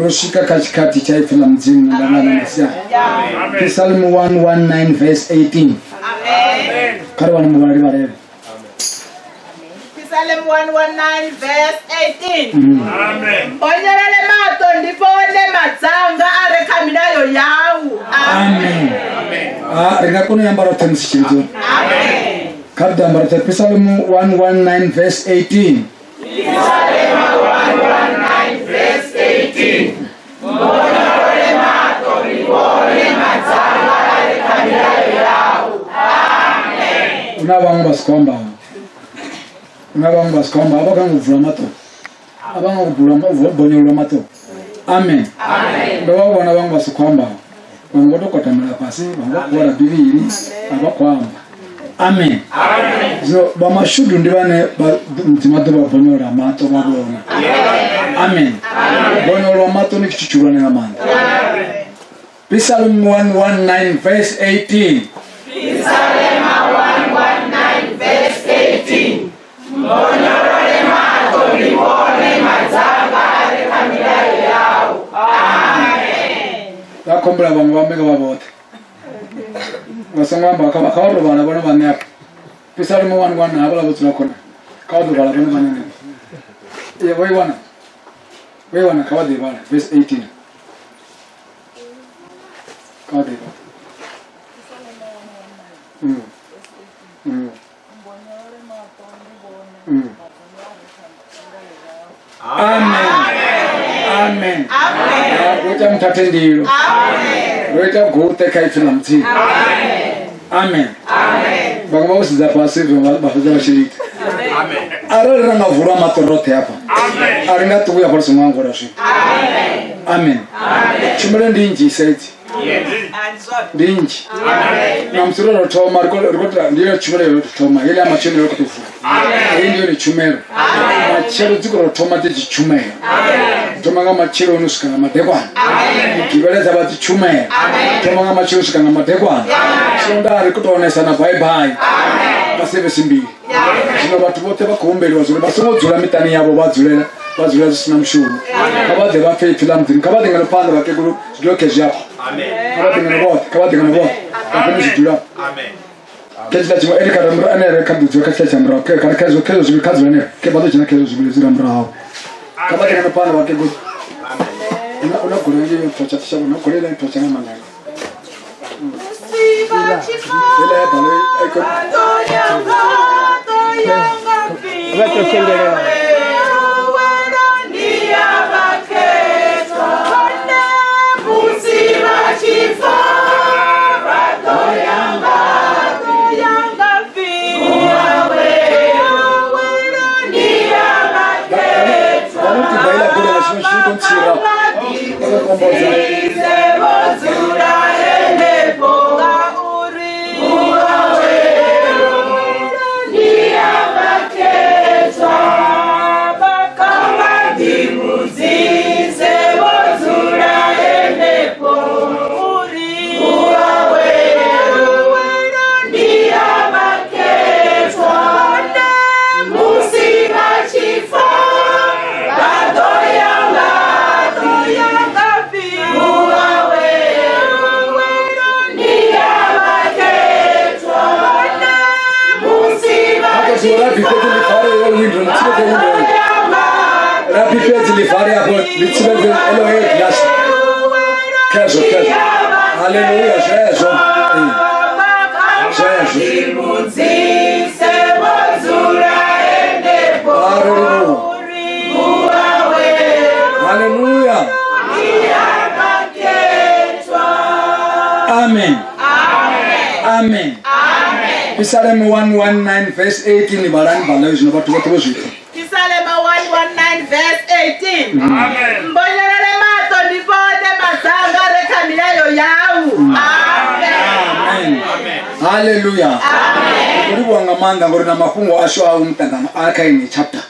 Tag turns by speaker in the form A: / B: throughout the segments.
A: Ro swika kha tshikhathi tsha ipfi ḽa Mudzimu nga nga masiari. Psalm 119 verse 18. Kha ri wane muvhali vhalele.
B: Psalm 119 verse 18. Mbonyolele maṱo ndi vhone madzanga a re kha milayo yau.
A: Amen. Ah, ri nga kona u amba roṱhe musi tshivhidzoni.
B: Amen.
A: Kha ri ḓo amba roṱhe Psalm 119 verse 18. Hu na vhaṅwe vha si khou amba. Hu na vhaṅwe vha si khou amba, a vha khou vula maṱo. A vha ngo vula bonyolwa maṱo. Amen. Ndo vha vhona vhaṅwe vha si khou amba. Vhaṅwe vho to kotamela fhasi, vhaṅwe vha khou vhala Bivhili, a vha khou amba. Amen. Zwino vha mashudu ndi vhane vha Mudzimu a ḓo vha bonyolola maṱo vha vhona. Amen. Bonyolwa maṱo ndi tshithu tshihulwane nga maanḓa. Psalm 119 verse 18. Vha khombela vhaṅwe vha ambe nga vha vhoṱhe. Vha songo amba kha vha kha vha tou vhala vhone vhaṋe afha. Psalm 119 havhaḽa vho dzula khona. Kha vha ḓo vhala vhone vhaṋe hanefha. Ee, vho i wana. Vho i wana kha vha ḓo i vhala verse 18. Kha vha ḓo i vhala. Amen. Amen. Ro ita muthathe ndilo. Ro ita guṱe kha ipfi ḽa Mudzimu. Amen. Vhaṅwe vha vho sedza fhasi vhaṅwe vha fhedza vha tshi ita. Arali ra nga vulwa maṱo roṱhe hafha, a ri nga ṱuwi hafha ri songo angula zwithu. Amen. Tshumelo ndi nnzhisa idzi. Ndi nnzhi. Na musi ro tou thoma ri khou ri khou tou- ndi yone tshumelo yo tou thoma heiḽa ya matshelo yo khou tou vula. Heyi ndi yone tshumelo. Matshelo dzi khou tou thoma dzi dzi tshumelo. U thoma nga matsheloni u swika nga madekwana. Mugivhela dza vha dzi tshumelo. U thoma nga matshelo u swika nga madekwana. Swondaha ri khou tou onesa na bye bye. Nga sevisi mbili. Zwino vhathu vhoṱhe vha khou humbeliwa zwa uri vha songo dzula miṱani yavho vha dzulela vha dzula zwi sina mushumo. Kha vha ḓe vha pfe ipfi ḽa Mudzimu. Kha vha ḓe ngeno phanḓa vhakegulu zwidulo khezwi afha. Kha vha ḓe ngeno vhoṱhe, kha vha ḓe ngeno vhoṱhe. Vha kone u zwi dzula. Kha tshiḽa tshiṅwe ene kha murahu ene re kha ḓo dzula kha tshiḽa tsha murahu kha khezwo khezwo zwivhili kha dzula henefho khe vha ḓo dzhena khezwo zwivhili dzula murahu. Kha vha ḓe ngeno phanḓa vhakegulu. Una goloi ngei yo thotsha tsha una goloi ḽa thotsha nga maanḓa. Heiḽa ya balo i khou
C: Vha tou tshenzhelela.
A: Vha no tiba heiḽa goloi nga tshiṅwe tshifhinga i khou ntsira. Vha khou kombodza. Rabi fhedzi ḽi vale heyo window ḽi thivhedze window rabi fhedzi ḽi vale afho ḽi thivhedze elo heyo glass khezwo khezwo haleluya zwezwo zwezwo haleluya amen amen Psalm 119 verse 18 vhalani vhala zwino vhathu vhoṱhe vho zwi pfa.
B: Psalm 119 verse 18. Mbonyolele maṱo ndi vhone madzanga re kha milayo yau. Amen.
A: Amen. Haleluya. Amen. Ri livhuwa nga maanḓa ngori na mafhungo ashu a u muṱangano a kha ine chapter.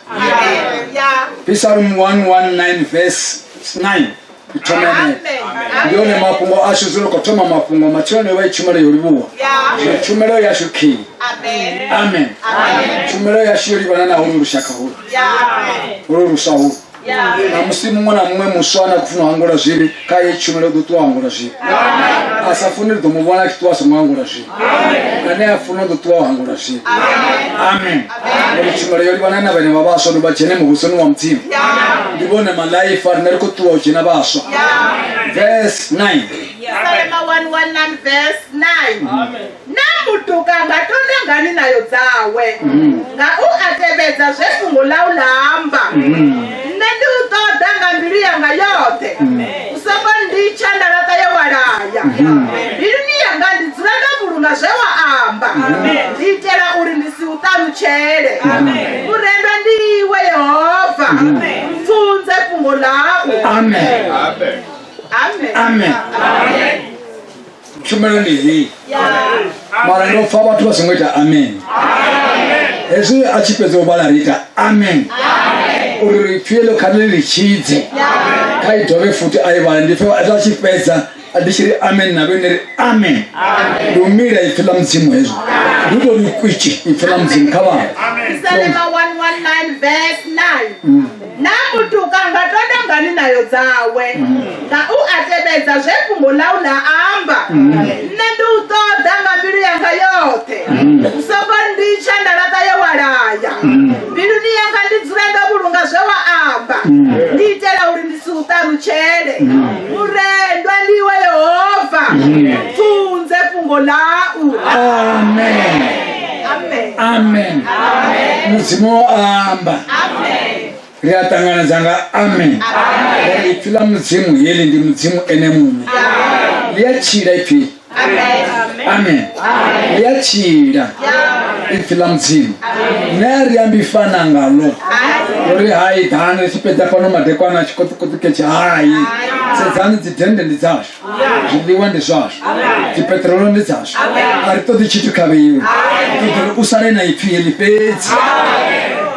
B: Yeah.
A: Psalm 119 verse 9. I thoma henefho. Ndi hone mafhungo ashu zwino khou thoma mafhungo matsheloni yo vha i tshumelo yo livhuwa. Zwino tshumelo yashu key.
B: Amen.
A: Amen. Tshumelo yashu yo livhana na holu lushaka holu. Holu luswa holu. Ṋamusi muṅwe na muṅwe muswa ane a khou funa u hangwelwa zwivhi kha ye tshumelo u ḓo ṱuwa hangwelwa zwivhi. A sa funi ri ḓo mu vhona a tshi ṱuwa a songo hangwelwa zwivhi. Ane a funa u ḓo ṱuwa o hangwelwa zwivhi. Amen. Ngori tshumelo yo livhana na vhane vha vhaswa uri vha dzhene muvhusoni wa Mudzimu. Ndi vhone maḽaifa riṋe ri khou ṱuwa u dzhena vhaswa. Verse 9.
B: Psalema 119 verse 9. Na mutuka nga tonda ngani nayo dzawe, nga u a tevhedza zwe fhungo ḽau ḽa amba. Nṋe ndi u ṱoḓa nga mbilu yanga yoṱhe, u songo nnditsha nda laṱa ye wa laya. Mbiluni yanga ndi dzula ndo vhulunga zwe wa amba, ndi itela uri ndi si u ṱalutshele. Murendwa ndi iwe Yehova, mpfunze fhungo ḽau.
A: Amen.
B: Amen.
A: Amen. Tshumelo ndi heyi. Mara ndo pfa vhathu vha songo ita amen. Hezwi a tshi fhedza u vhala ri ita amen. Uri ri pfie ḽo kha ḽi litshidze. Kha i dovhe futhi a i vhale ndi pfe a tshi fhedza ndi tshi ri amen na vhone ri amen. Ndi u mila ipfi ḽa Mudzimu hezwo. Ndi u tou ri kwitshi ipfi ḽa Mudzimu kha vhaṅwe.
B: Psalema 119 verse 9. Na mutuka nga tonda ngani nayo dzawe, nga u a tevhedza zwe fhungo ḽau ḽa amba. Nṋe ndi u ṱoḓa nga mbilu yanga yoṱhe, u songo nnditsha nda laṱa ye wa laya. Mbiluni yanga ndi dzula ndo vhulunga zwe wa amba, ndi itela uri ndi si u ṱalutshele. Murendwa ndi iwe Yehova, pfunze fhungo ḽau.
A: Amen.
B: Amen.
A: Amen. Mudzimu o amba. Ri a ṱanganedza nga amen. Uri ipfi ḽa Mudzimu heḽi ndi Mudzimu ene muṋe. Ḽi a tshila ipfi. Amen. Ḽi a tshila ipfi ḽa Mudzimu. Nṋe a ri ambi fana ngalo. Uri hai ḓani ri tshi fhedza fhano madekwana tshikoṱikoṱiketshi hai. Sedzani dzi dennde ndi dzashu. Zwiḽiwa ndi zwashu. Dzi peṱirolo ndi dzashu. A ri ṱoḓi tshithu kha vheiwe. Ri ṱoḓa uri u sale na ipfi heḽi fhedzi.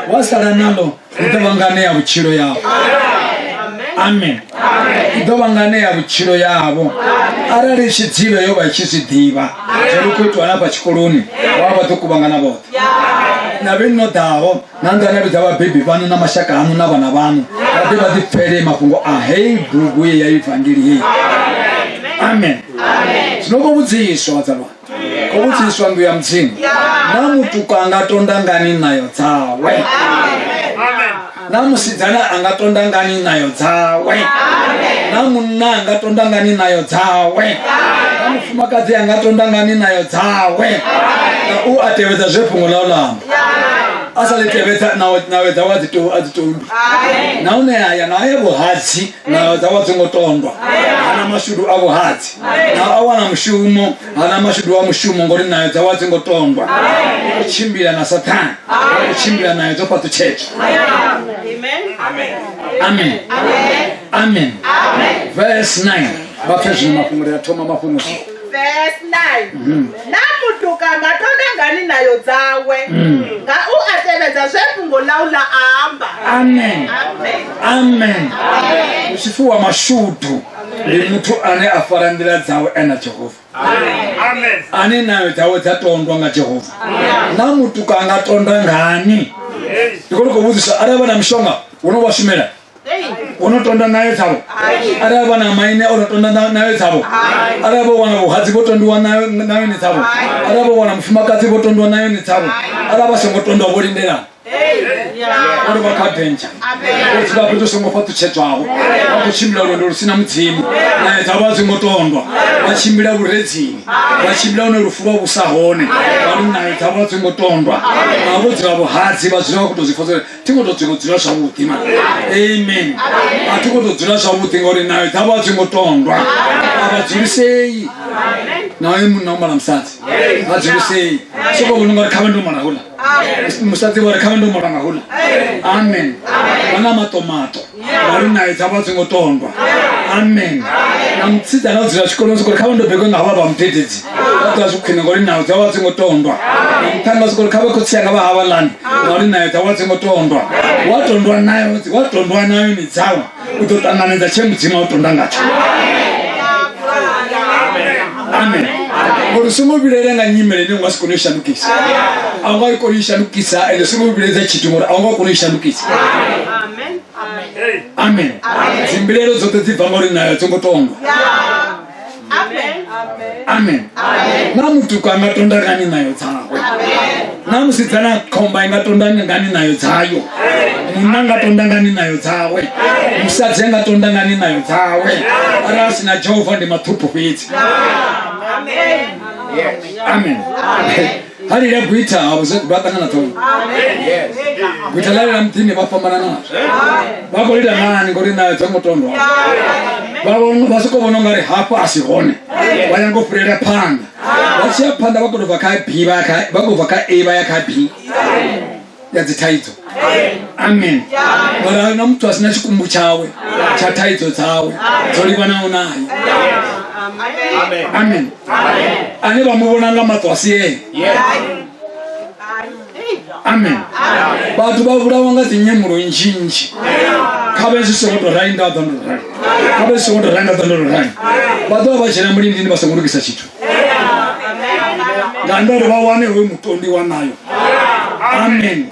A: Wa sala naḽo ḽi ḓo vha nganea vhutshilo yavho. Amen. I ḓo vha nganea vhutshilo yavho. Arali tshidzivhe yo vha i tshi zwi ḓivha zwo ri khou itwa hanafha tshikoloni vha vha ḓo kuvhangana vhoṱhe. Na vhe no ḓaho na nnḓa na vhidza vhabebi vhaṋu na mashaka aṋu na vhana vhaṋu vha ḓe vha ḓipfele mafhungo a hei bugu ye ya ivangeli heyi. Amen. Zwino khou vhudziswa vhadzalwa. Khou vhudziswa nnḓu ya Mudzimu. Na mutuka a nga tonda ngani ṋayo dzawe? Na musidzana a nga tonda ngani ṋayo dzawe? Na munna a nga tonda ngani ṋayo dzawe? Na mufumakadzi a nga tonda ngani ṋayo dzawe? Na u a tevhedza zwe fhungo ḽau ḽa amba. A sa ḽi tevhedza ṋayo dzawe a dzi tondwi. Nahone aya na aya vhuhadzi ṋayo dzawe a dzi ngo tondwa. Hana mashudu a vhuhadzi. Na a wana mushumo hana mashudu a mushumo ngori ṋayo dzawe a dzi ngo tondwa. U tshimbila na Sathane, u tshimbila nayo dzo fhaṱutshedzwa. Amen. Amen. Verse 9. Vha pfe zwino mafhungo ri a thoma mafhungo.
B: Verse 9. Na mutuka nga tonda ngani nayo dzawe, nga u a tevhedza zwe fhungo ḽau ḽa amba.
A: Amen.
B: Amen.
A: Amen. U tshi pfi wa mashudu ndi muthu ane a fara nḓila dzawe e na Jehova. Ane nayo dzawe dza tondwa nga Jehova. Na mutuka a nga tonda ngani? Ndi khou khou vhudzisa arali vha na mishonga wo no vha shumela wo no tonda nayo dzavho, arali vha na maine o no tonda nayo dzavho, arali vho wana vhuhadzi vho tondiwa nayoni dzavho, arali vho wana mufumakadzi vho tondiwa nayoni dzavho, arali vha songo tondwa vho lindelana uri vha kha danger, vho dzula fhethu songo fhaṱutshedzwaho, vha khou tshimbila lwendo lu sina Mudzimu, nayo dzavho a dzi ngo tondwa, vha tshimbila vhuredzini, vha tshimbila hune lufu lwa vhusa hone, vha ri nayo dzavho a dzi ngo tondwa, na vho dzula vhuhadzi vha dzula vha khou tou zwi pfa uri thi ngo tou dzula dzula zwavhuḓi ma. Amen. A thi ngo tou dzula zwavhuḓi ngori nayo dzavho a dzi ngo tondwa, a vha dzulisei. Nayo munna o mala musadzi vha dzulisei, soko vhona ungari kha vhe ndo mala houḽa musadzi wa ri kha vhe ndo mala nga houḽa. Amen. Vha na maṱomaṱo vha ri nayo dzavho a dzi ngo tondwa. Amen. Na musidzana o dzula tshikoloni soko ri kha vhe ndo bekwe nga havha vha mudededzi vha ḓovha zwi khwine ngori nayo dzavho a dzi ngo tondwa. Na muṱhannga soko ri kha vhe khotsi anga vha havhaḽani ngauri nayo dzavho a dzi ngo tondwa. Wa tondwa nayo, wa tondwa nayo ni dzawe u ḓo ṱanganedza tshe Mudzimu a u tonda ngatsho. Amen. Ngori songo vhilaela nga nyimele ine u nga si kone u i shandukisa. A u nga koni u i shandukisa, ende songo vhilaedza tshithu ngori a u nga koni u i shandukisa. Amen. Dzimbilaelo dzoṱhe dzi bva ngori nayo dzo ngo tondwa. Amen. Na mutuku a nga tonda ngani nayo dzawe? Na musidzana khomba i nga tonda ngani nayo dzayo? Munna nga tonda ngani nayo dzawe? Musadzi a nga tonda ngani nayo dzawe? Arali a si na Jehova ndi maṱhupho fhedzi. Amen. Ha lila gwitha havho vha ṱangana ṱhoho. Gwitha ḽa lila muḓini vha fhambana nazwo. Vha khou lila ngani ngori nayo dzo ngo tondwa. Vha soko vhona ungari hafha a si hone. Vha nyanga u fhirela phanḓa. Vha tshi ya phanḓa vha kona u bva kha B vha ya kha vha khou bva kha A vha ya kha B ya dzithaidzo. Amen. Ngori ahuna muthu a si na tshikumbu tshawe tsha thaidzo dzawe dzo livhanaho naye. Amen. Ane vha mu vhona nga maṱo a si ene. Amen. Vhathu vha vhulawa nga dzinyemulo nnzhi-nnzhi. Kha vhe zwi songo tou rali nda ḓo ndo rali. Kha vhe zwi songo tou rali nda ḓo ndo rali. Vha ḓo vha vha dzhena mulindini vha songo lugisa tshithu. Nga nnḓa uri vha wane hoyu mutondi wa nayo. Amen.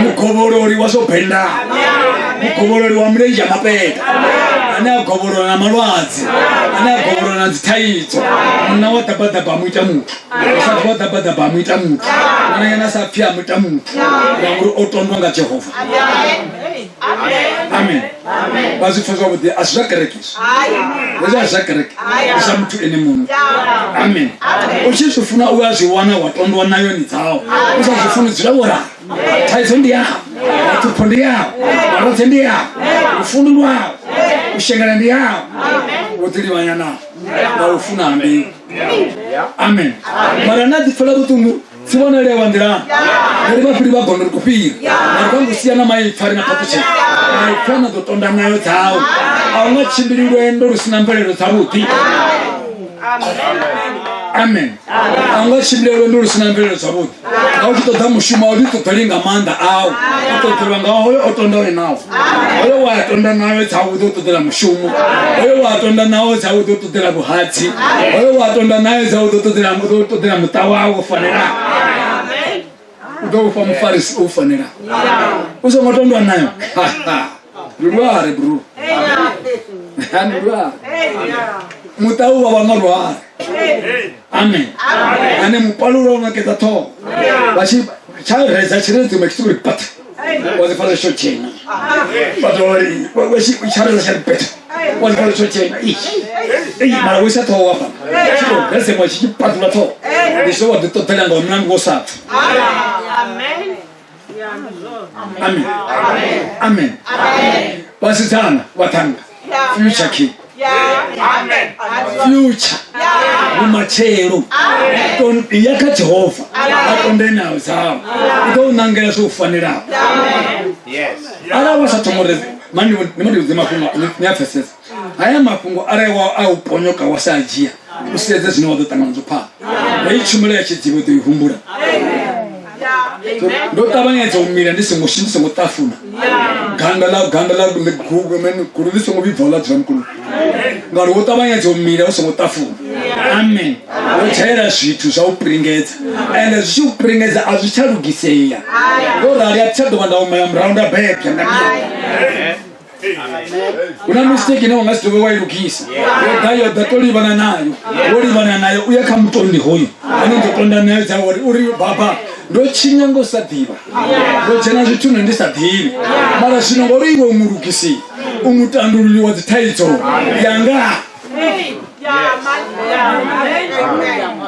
A: Mugovhololi wa zwo bendaho. Mugovhololi wa mulenzhe a mapeta. Ane a govholola na malwadze. Ane a govholola na dzithaidzo. Munna wa ḓabaḓaba a mu ita muthu. Musadzi wa ḓabaḓaba a mu ita muthu. Ṅwananyana a sa pfi a mu ita muthu. Ngauri o tondwa nga Jehova. Amen. Vha zwi pfa zwavhuḓi a si zwa kereke izwi. Hezwi a si zwa kereke. Ndi zwa muthu ene muṋe. Amen. U tshi zwi funa u a zwi wana wa tondwa nayoni dzau. U sa zwi funi dzula wo ralo. Thaidzo ndi yau. Maṱhupho ndi yau. Malwadze ndi yau. Lufuno ndi lwau. U shengela ndi yau. Wo ḓi livhanya nao nga u funa ha mbilu. Amen. Mara na ḓi pfela vhuṱungu si vhona lewa nḓilani. Ri vha fhiri vha gondo ri khou fhira. Mara vha ngo sia na maipfi a re na phaṱhutshedzo. Maipfi a no ḓo tonda ṋayo dzau. A u nga tshimbili lwendo lu si na mvelelo dzavhuḓi. Amen. A u nga tshimbili lwendo lu si na mvelelo dzavhuḓi. Nga u tshi ṱoḓa mushumo a u ḓi ṱoḓeli nga maanḓa au. U ṱoḓelwa nga hoyo o tondaho nawo. Hoyo wa tonda nayo dzau u ḓo ṱoḓela mushumo. Hoyo wa tonda nawo dzau u ḓo ṱoḓela vhuhadzi. Hoyo wa tonda nayo dzau u ḓo ṱoḓela u ḓo ṱoḓela muṱa wawe wo fanelaho. U ḓo ufha mufarisi o fanelaho. U songo tondwa nayo. Ndi lware bro. Ndi lware. Muṱa u vhavha nga lware. Amen. Ane mupalula u ṋekedza ṱhoho. Vha tshi tsha redza tshiredzo ma tshi ri pata. Wa ḓi fara tsho dzhena. Vhathu vha ri vha tshi tsha redza tsha ri pata. Wa ḓi fara tsho dzhena. Ei, mara wo isa ṱhoho hafha. Tshi to redza ma tshi tshi patula ṱhoho. Ndi zwe wa ḓi ṱoḓela nga mulandu wo sa pfa. Amen. Amen. Vhasidzana vhaṱhannga. Future king. Future. Vhumatshelo. Ya kha Jehova. A tonde nayo dzau. U ḓo u ṋangela zwo u fanelaho. Arali wa sa thoma uri mani ni mani vhudze mafhungo ni a pfesesa. Haya mafhungo arali wa a u ponyoka wa sa a dzhia u sedze zwine wa ḓo ṱangana nazwo phanḓa. Heyi tshumelo ya tshidzivha u ḓo i humbula. Ndo ṱavhanyedza u mila ndi songo ndi songo ṱafuna. Ganda ḽa ganda ḽa gulu ḽi songo vhibvaho ḽa dzula mukuloni. Ngauri wo ṱavhanyedza u mila u songo ṱafuna. Amen. Wo dzhaela zwithu zwa u piringedza. Ende zwi tshi u piringedza a zwi tsha lugisea. Ndo rali a thi tsha dovha nda humela murahu nda bebwa nga mila. Hu na mistake ine wa nga si dovhe wa i lugisa. Yo ḓa yo ḓa to livhana nayo. Wo livhana nayo u ya kha mutondi hoyu. Ane ḓo tonda nayo dza uri uri baba ndo tshinya ngo sa ḓivha. Ndo dzhena zwithuni ndi sa ḓivhi. Mara zwino ngori iwe u mulugisi, u mutandululi wa dzithaidzo yanga.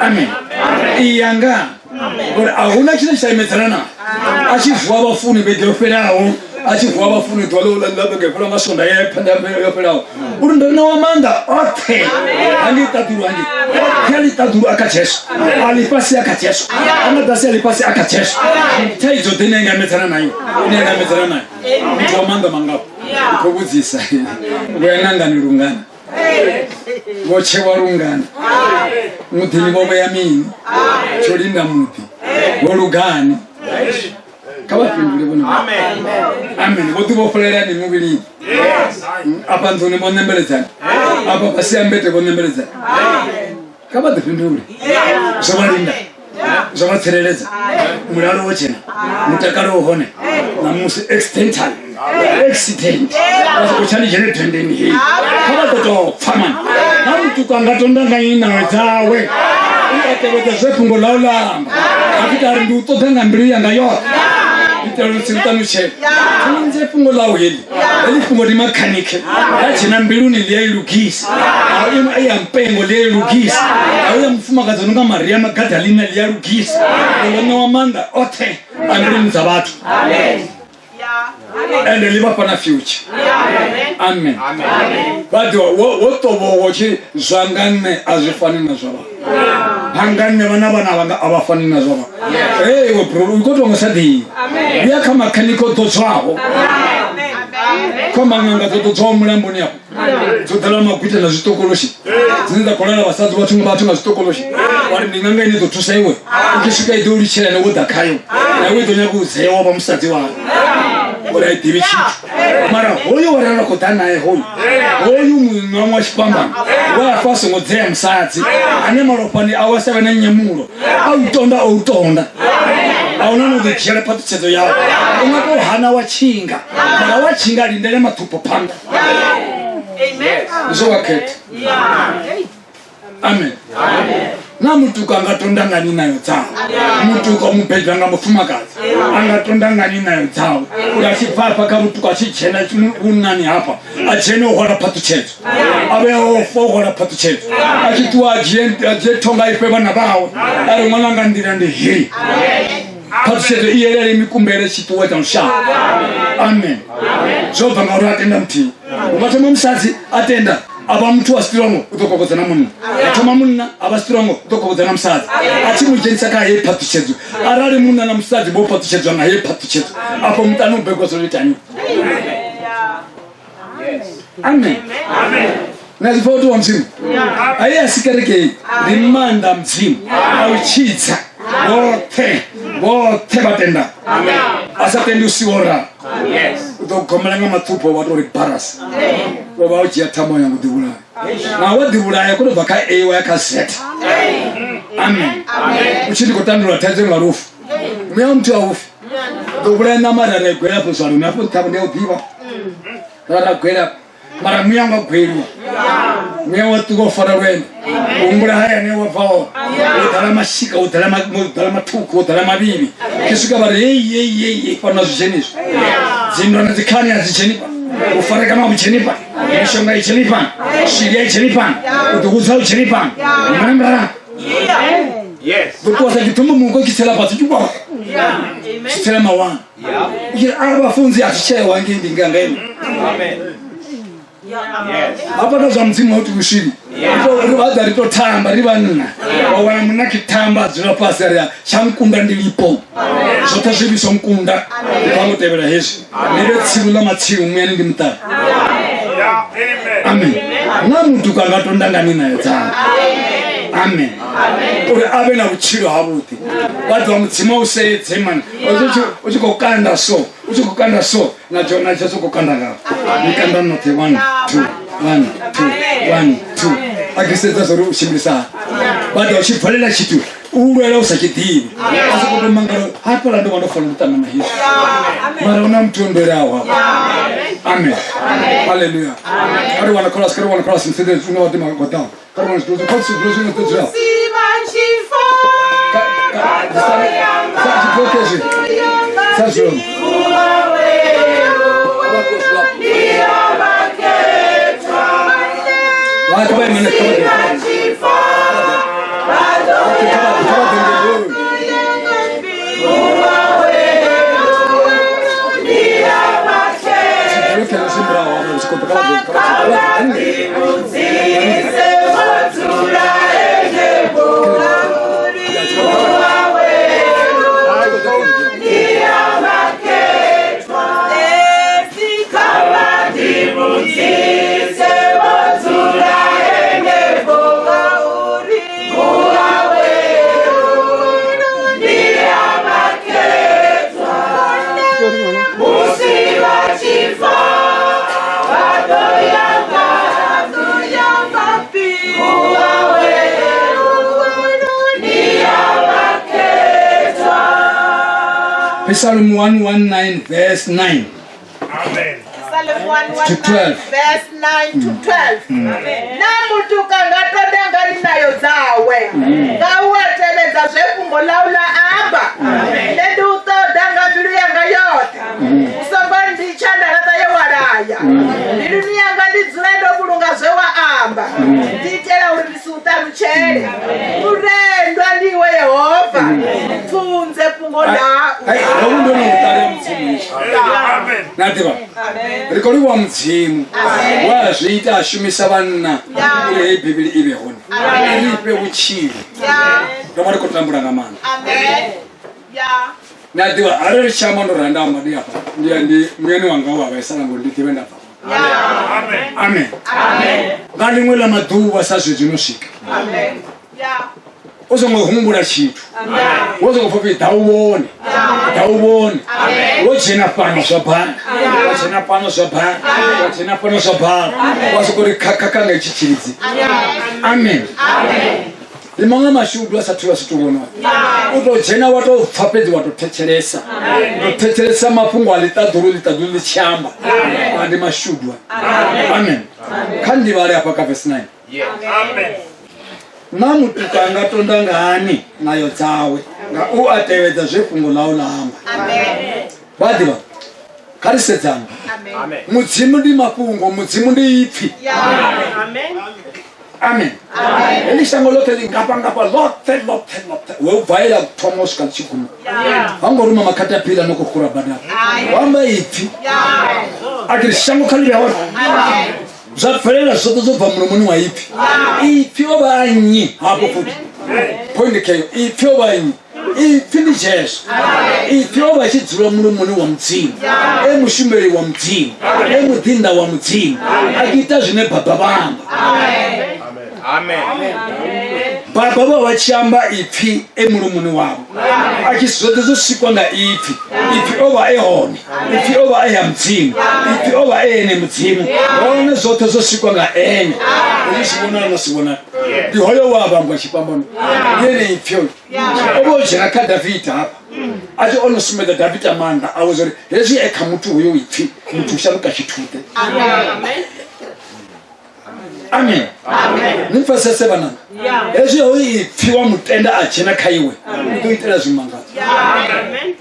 A: Amen. Yanga. Ngori a huna tshine tsha imedzana na. A tshi vuwa vhafuni vhege yo fhelaho, a tshi vuwa vhafuni ḓuvha ḽo ḽa vhege yo fhelaho nga Sonda ya phanḓa yo fhelaho. Uri ndo ṋewa maanḓa oṱhe hangei ṱaḓulu hangei. Oṱhe a ḽiṱaḓulu a kha Jesu. A ḽifhasi a kha Jesu. A nga ḓasi a ḽifhasi a kha Jesu. Thaidzo ḓe ine ya nga imedzana nayo. Ine ya nga imedzana nayo. Muthu wa maanḓa mangafho. Ndi khou vhudzisa. Vho ya ṅangani lungana? Vho tshewa lungana? Muḓini vho vhea mini? Tsho linda muḓi. Vho lugani? Kha vha fhindule vhone. Amen. Vho ḓi vhofholelani muvhilini? Afha nḓuni vho ṋembeledzani? Afha fhasi ha mbete vho ṋembeledzani? Kha vha ḓi fhindule. Zwo vha linda. Zwo vha tsireledza. Mulalo wo dzhena. Mutakalo u hone. Ṋamusi accidental accident vha sokou tsha ndi dzhene dendeni heyi kha vha ḓo tou pfa mani na mutuku anga tonda nga inawe dzawe u a tevhedza zwe fhungo ḽau ḽa amba Dafita a ri ndi u ṱoḓa nga mbilu yanga yoṱhe itela uri tsiruṱanutshele funze fhungo ḽau heḽi heḽi fhungo ndi makhanikhe ḽa dzhena mbiluni ḽi a i lugisa a ya mpengo ḽi a i lugisa a ya mufumakadzi o no nga Maria Magadalina ḽi a lugisa ḽo ṋewa maanḓa oṱhe a mbiluni dza vhathu ende ḽi vha fha na future amen vha ḓivha wo ṱovhowa tshi zwa nga nṋe a zwi fani na zwa vha hanga nṋe vhana vhana vhanga a vha fani na zwa vha hey we bro u khou tou nga sa ḓivhi vhuya kha makhanikho o ḓodzwaho kha maṅanga dzo ḓodzwaho mulamboni afho dzo ḓala magwita na zwiṱokoloshi dzine dza khou lala vhasadzi vhathu nga vhathu nga zwiṱokoloshi wa ri ndi ṅanga ine ḓo thusa iwe u tshi swika i ḓo litshela ene wo ḓa khayo na iwe i ḓo nyaga u dzea wa vha musadzi wayo uri a i ḓivhi tshithu mara hoyo wa rara khou ḓa naye hoyu hoyu muṋwa wa tshifhambano wa a fa a songo dzea musadzi ane malofhani awe a sa vhe na nyemulo a u tonda o u tonda a huna no ḓo dzhiela phaṱhutshedzo yawe u nga tou hana wa tshinga mara wa tshinga lindele maṱhupho phanḓa ndi zwe wa khetha amen na mutuku anga tonda ngani nayo dzawe mutuku mubebwa nga mufumakadzi anga tonda ngani nayo dzawe uri a tshi bva hafha kha mutuku a tshi dzhena vhunani hafha a dzhene u hwala phaṱhutshedzo a vhe o fa u hwala phaṱhutshedzo a tshi ṱuwa a dzhie thonga ifhe vhana vhawe a ri ṅwana nga nḓila ndi heyi phaṱhutshedzo i yelele mikumbele tshiṱuwa tsha lushaka amen zwo bva ngauri a tenda muthihi u nga thoma musadzi a tenda a vha muthu wa strong u ḓo kokodza na munna a thoma munna a vha strong u ḓo kokodza na musadzi a tshi mu dzhenisa kha heyi phaṱhutshedzo arali munna na musadzi vho phaṱhutshedzwa nga heyi phaṱhutshedzo afho muṱani u begwa zwo itani amen na zwi pfa u wa mudzimu ayi a si kerekei ndi maanḓa a mudzimu a u tshidza vhoṱhe vhoṱhe vha tenda a sa tendi u siwa u ralo u ḓo gomela nga maṱhupho wa tou ri barasi wa vha u dzhia thamo ya u ḓivhulaya na wa ḓivhulaya ku tou bva kha a wa ya kha z amen u tshi ndi khou tandulula thaidzo nga lufu muya wa muthu a ufi ḓo vhulaya ṋama ra ra gwela afho zwaloni afho nṱha ndi a u ḓivha ra ra gwela mara muya nga gweliwa muya wa ṱuwa u fara lwendo u humbula hayani wa bva hone wo ḓala mashika wo ḓala wo ḓala mathuku wo ḓala mavhivhi tshi swika vha ri hei hei hei hei fhano a zwi dzheni izwi dzinndwa na dzikhani a dzi dzheni fhano u farekana a vhu dzheni fhano mishonga i dzheni fhano swili a i dzheni fhano u ḓihudza u dzheni fhano mara
D: Yes.
A: ḓo ṱuwa sa tshithombo muko tshi tsela fhasi tshi tshi tsela mawana a vhafunzi a tshi tsheo hangei ndi nga ngeno hafha kha zwa mudzimu hauti vhuswili ri vha ḓa ri to thamba ri vhanna wa wana munna khi thamba a dzula fhasi a ri tsha nkunda ndi lipo zwoṱhe zwi vhiswa nkunda ndi khou ngo tevhela hezwi ni vhe tsilu ḽa matsilu muyani ndi muṱali amen na mutuku anga tonda ngani nayo dzawe amen uri a vhe na vhutshilo havhuḓi vha ḓo mudzimu a u sedze mani u tshi khou kanda so u tshi khou kanda so na na Jesu khou kanda ngao ni kanda noṱhe 1 2 1 2 1 2 a tshi sedza zwa uri u tshimbilisa hani vha ḓo tshi bvalela tshithu u lwela u sa tshi ḓivhi a sokou tou mangala hafhaḽa ndo vha ndo fanela u ṱangana hezwi mara hu na muthu o ndwelaho hafha amen haleluya kha ri wana chorus kha ri wana chorus ntsede une wa ḓi magoḓaho kha ri wana zwithu kha zwithu zwine zwi dzula sa zwo Vai, vai, mano, Psalm 119 verse 9.
D: Amen.
B: Psalm 119 verse 9 to 12. Na mutuka nga tonda nga ḽinayo dzawe, nga u a tevhedza zwe fhungo ḽau ḽa amba. Nṋe ndi u ṱoḓa nga mbilu yanga yoṱhe, u songo nditsha nda laṱa ye wa laya. Mbiluni yanga ndi dzula ndo vhulunga zwe wa amba, ndi itela uri ndi si u ṱalutshele. Murendwa ndi iwe Yehova, pfunze fhungo ḽau.
A: Hoyu ndi wone vhuṱali ha Mudzimu.
D: Amen.
A: Na ḓivha ri khou livhuwa Mudzimu we a zwi ita a shumisa vhanna uri heyi Bivhili i vhe hone, i ri fhe vhutshilo. Ro vha ri khou tambula nga maanḓa.
B: Amen. Yeah.
A: Na ḓivha arali tshi amba ndo randa amba ndi afha ndi ndi muyani wanga wa vhaisala ngori ndi ḓivhe nda bva.
D: Amen.
A: Amen. Nga ḽiṅwe ḽa maḓuvha sa zwezwi no swika
B: Amen. Yeah.
A: u songo humbula tshithu, wo songo pfa upfi ḓa u vhone, ḓa u vhone. Wo dzhena fhano zwa bala, wa dzhena fhano zwa bala, wa dzhena fhano zwa bala, wa soko ri khakhakha nga itshi tshilidzi. Amen. Ndi maṅwe mashudu a sathu vha zwithu vhonwa. U tou dzhena wa tou pfa fhedzi wa tou thetshelesa, u tou thetshelesa mafhungo a ḽiṱaḓulu, ḽiṱaḓulu ḽi tshi amba. A ndi mashudu. Amen. Kha ndi vhale hafha kha verse 9.
D: Amen.
A: Na mutuka a nga tonda ngani ṋayo dzawe nga u a tevhedza zwe fhungo ḽau ḽa amba.
B: Amen.
A: Vha ḓivha kha ri sedzana.
B: Amen.
A: Mudzimu ndi mafhungo, Mudzimu ndi ipfi.
B: Yeah.
C: Amen.
A: Amen. Heḽi shango ḽoṱhe ḽi ngafha ngafha ḽoṱhe ḽoṱhe ḽoṱhe we u bva ila thoma u swika ḽi tshi guma. Ha ngo ruma makhathaphila no khou xura badani. Wa amba ipfi. A kiri shango kha ḽi vhe hone. Zwa bvelela zwoṱhe zwo bva mulomoni wa ipfi. Ipfi o vha a nnyi hafho futhi. Point keyo ipfi o vha a nnyi. Ipfi ndi Jesu. Ipfi o vha a tshi dzula mulomoni wa Mudzimu, e mushumeli wa Mudzimu, e muḓinḓa wa Mudzimu, a tshi ita zwine baba vha amba.
D: Amen.
A: Baba vha vha tshi amba ipfi e mulomoni wavho, a tshi zwoṱhe zwo sikwa nga ipfi. Ipfi o vha e hone, ipfi o vha e ya Mudzimu, ipfi o vha e ene Mudzimu. Hone zwoṱhe zwo sikwa nga ene, ri si vhonala na si vhonala. Ndi hoyo wa vhangwa tshifhambano, ndi ene ipfi oyo. O vha o dzhena kha Davida hafha, a tshi ono sumbedza Davida maanḓa awe zwa uri hezwi e kha muthu hoyo ipfi, muthu u shanduka tshithuḓe. Amen. Ni pfesese vhananga, hezwi hoyo ipfi wa mutenda a dzhena kha iwe, u ḓo itela zwimangadzo.
C: Amen.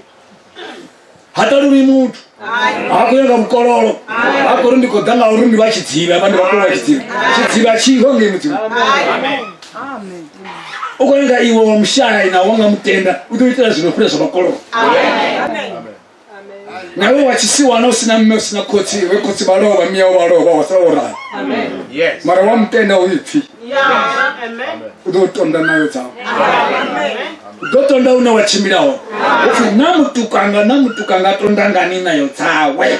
A: Ha ṱaluli muthu, ha khou ya nga vhukololo, ha khou ri ndi khou ḓa ngauri ndi vha tshidzivha, vha ndi vhakololo vha tshidzivha. Tshidzivha tshiho ngei Mudzimu. U khou nyaga iwe wa mushayi na wa nga mutenda, u ḓo itela zwino fhira zwa vhakololo. Na iwe wa tshisiwana u sina mme u sina khotsi, we khotsi vha lovha, mme au vha lovha, wa sala wo rali.
D: Yes.
A: Mara wa mutenda hoyu ipfi,
C: Amen.
A: u ḓo tonda nayo dzawe. U ḓo tonda une wa tshimbila hone. Upfi na mutukanga na mutukanga tonda ngani nayo dzawe.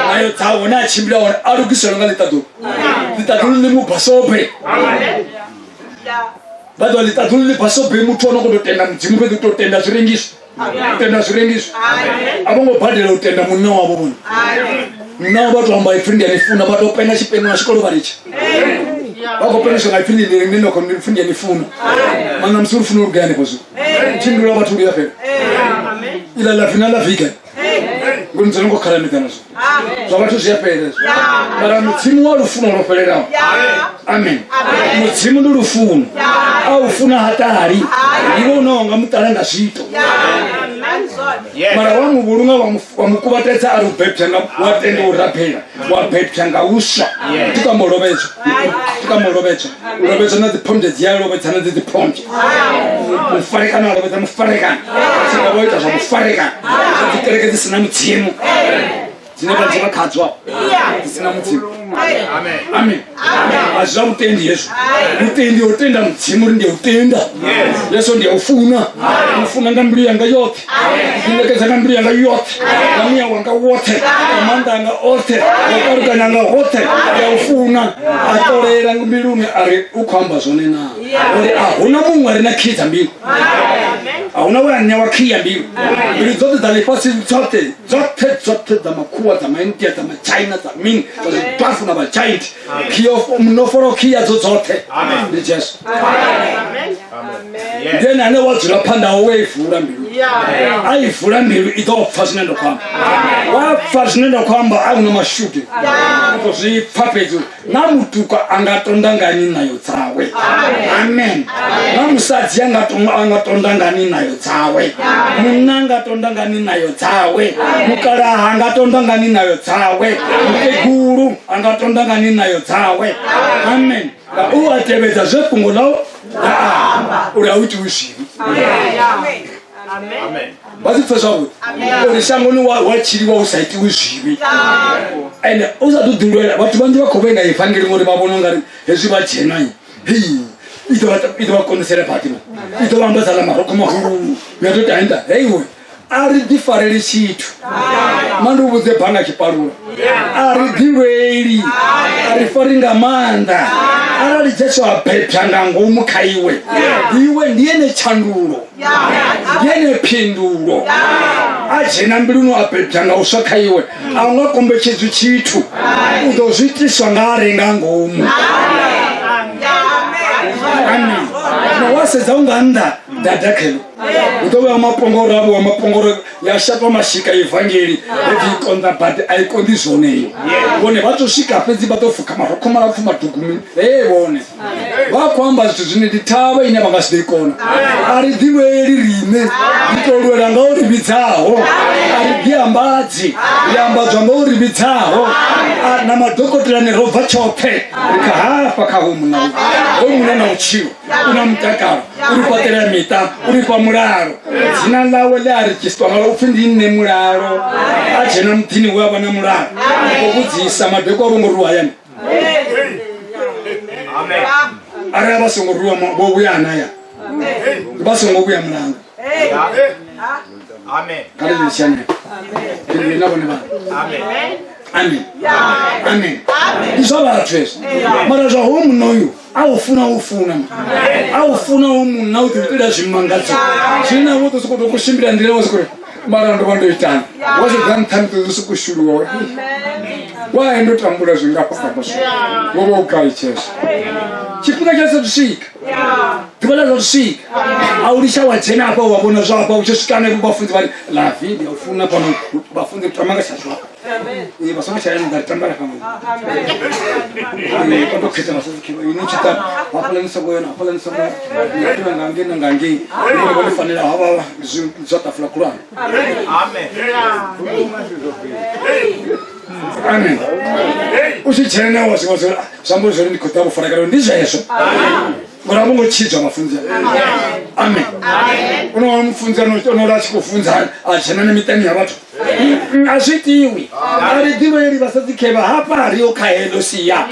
A: Nayo dzawe hune a tshimbila hone a lugiselwa nga ḽiṱaḓulu. Ḽiṱaḓulu ḽi mu basobe. Vha ḓo ḽiṱaḓulu ḽi basobe muthu o no khou tou tenda Mudzimu fhedzi u tou tenda zwirengiswa. U tenda zwirengiswa. A vho ngo badela u tenda munna wavho vhone. Munna wavho vha tou amba ipfi ndi a ni funa, vha tou pena tshipeno na tshikolo vha litsha. Vha khou peniswa nga ipfi ḽi no khou pfi ndi a ni funa. Mana musi uri funa u luga hanefho zwino. Tshindula vhathu lu ya fhela. Iḽa ḽa vina ḽa vika. Ngori ni ngo khalamedzana zwo. Zwa vhathu zwi a fhela hezwo. Mara Mudzimu wa lufuno lwo fhelelaho. Amen. Mudzimu ndi lufuno. A u funa ha ṱali. Iwe une wa nga muṱala nga zwiito.
D: Yes.
A: Mara wa mu vhulunga wa mu kuvhatedza a ri u bebwa nga wa tenda u rabela wa bebwa nga uswa tikambo lovhedzwa tikambo lovhedzwa u lovhedzwa na dziphonde dzi a lovhedzana dzi dziphonde mufarekano a lovhedza mufarekano singa vho ita zwa mufarekano dzi kereke dzi sina Mudzimu dzine vhanzhi vha khadzwa dzi sina Mudzimu.
D: Amen.
A: Amen. A zwa vhutendi hezwo. Vhutendi ho tenda Mudzimu uri ndi a u tenda. Yesu ndi a u funa. U funa nga mbilu yanga yoṱhe. Ndi ṋekedza nga mbilu yanga yoṱhe. Nga muya wanga woṱhe. Nga maanḓa anga oṱhe. Nga u ṱalukanya nga hoṱhe. Ndi a u funa. A ṱolela mbiluni a ri u khou amba zwone naa. Uri a huna muṅwe a re na khii dza mbilu. A huna we a ṋewa khii ya mbilu. Mbilu dzoṱhe dza ḽifhasi dzoṱhe dzoṱhe dzoṱhe dza makhuwa dza maindia dza machina dza mini dza zwidwafu na vhagiant no folo khiya dzo dzoṱhe ndi Jesu. Ndi ene ane wa dzula phanḓa hawe wa i vula mbilu. A i vula mbilu i ḓo pfa zwine nda khou amba. Wa pfa zwine nda khou amba a huna mashudu. U ḓo zwi pfa fhedzi na mutuka a nga tonda ngani nayo dzawe. Amen. Na musadzi a nga tonda a nga tonda ngani nayo dzawe. Munna a nga tonda ngani nayo dzawe. Mukalaha a nga tonda ngani nayo dzawe. Mukegulu a nga tonda ngani nayo dzawe. Amen. Nga u a tevhedza zwe fhungo ḽau ḽa amba uri a u itiwi zwivhi.
D: Amen.
A: Vha zwi pfe zwavhuḓi uri shangoni wa wa tshiliwa u sa itiwi zwivhi ende u sa ḓo ḓilwela. Vhathu vhanzhi vha khou vhenga evangeli ngori vha vhona ungari hezwi vha dzhena hei i ḓo vha i ḓo vha konisela badi ma i ḓo vha ambadza ḽa marokho mahulu ya ḓo tenda hei we a ri ḓifareli tshithu ma ndi u vhudze banga tshipalula a ri ḓilweli a ri fari nga maanḓa arali Jesu a bebwa nga ngomu kha iwe iwe ndi ene tshandulo ndi ene phindulo a dzhena mbiluni a bebwa nga uswa kha iwe a u nga kombetshedzwi tshithu u ḓo zwi itiswa nga a re nga ngomu. Amen. Zwino wa sedza u nga nnḓa dada khelo hu ḓo vha mapongoro a vhuwa mapongoro ya shatwa mashika evangeli hepfi i konḓa badi a i konḓi zwone iyo vhone vha to swika fhedzi vha ḓo fukha marokho malapfu madugumi ee vhone vha khou amba zwithu zwine ndi thavha ine vha nga si ḓo i kona. A ri ḓilweli riṋe, ri tou lwela nga u ri vhidzaho. A ri ḓiambadzi, ri ambadzwa nga u ri vhidzaho. A na madokotela ni ro bva tshoṱhe ri kha hafha kha hoyu munna uyu. Hoyu munna na vhutshilo, u na mutakalo, u ri fhaṱela miṱa, u ri fha mulalo. Dzina ḽawe ḽe a redzhisiṱwa ngalo upfhi ndi nṋe mulalo. A dzhena muḓini we a vha na mulalo. Ndi khou vhudzisa madekwa a vho ngo rwiwa hayani? Arali vha songo rwiwa vho vhuya hanaya vha songo vhuya mulanga kha ri litshe hanefho ndi na vhone vhana. Amen. Amen. Ndi zwa vhathu hezwo mara zwa hoyu munna uyu a u funa u funa a u funa u munna u ḓi itela zwimangadzo zwine wo ḓo sokou tou tshimbila nḓila wa sokou mara ndo vha ndo itani wa sedza nṱha ni ḓo sokou shuluwa wa ndo tambula zwingafha ngafha zwo wo vha u gai tshezwo tshifhinga tsha sa swika ḓuvha ḽa sa swika a u litsha wa dzhena hafha wa vhona zwa hafha u tshi swika hanefho vhafunzi vha ri lavi ndi a u funa fhano vhafunzi ri tamba nga tsha zwa ee vha songo tsha nnḓa ri tambela fhano ee ndo khetha vha sa khivha ini tshi ḓa hafhaḽa ni songo yona hafhaḽa ni songo yona nga ngei na nga ngei ndi vhona fanela ha vha zwa ṱafula khulwane.
D: Amen.
A: Amen. U tshi dzhena wa zwiṅwe zwa zwi amba zwori ndi khou ḓa vhufarakano ndi zwezwo ngori a vho ngo tshidzwa vhafunzi. Amen. U no wana mufunzi ano ri a tshi khou funza a dzhena na miṱani ya vhathu a zwi itiwi a ri ḓivheli vhasadzi khevha hafha ri yo kha heḽo sia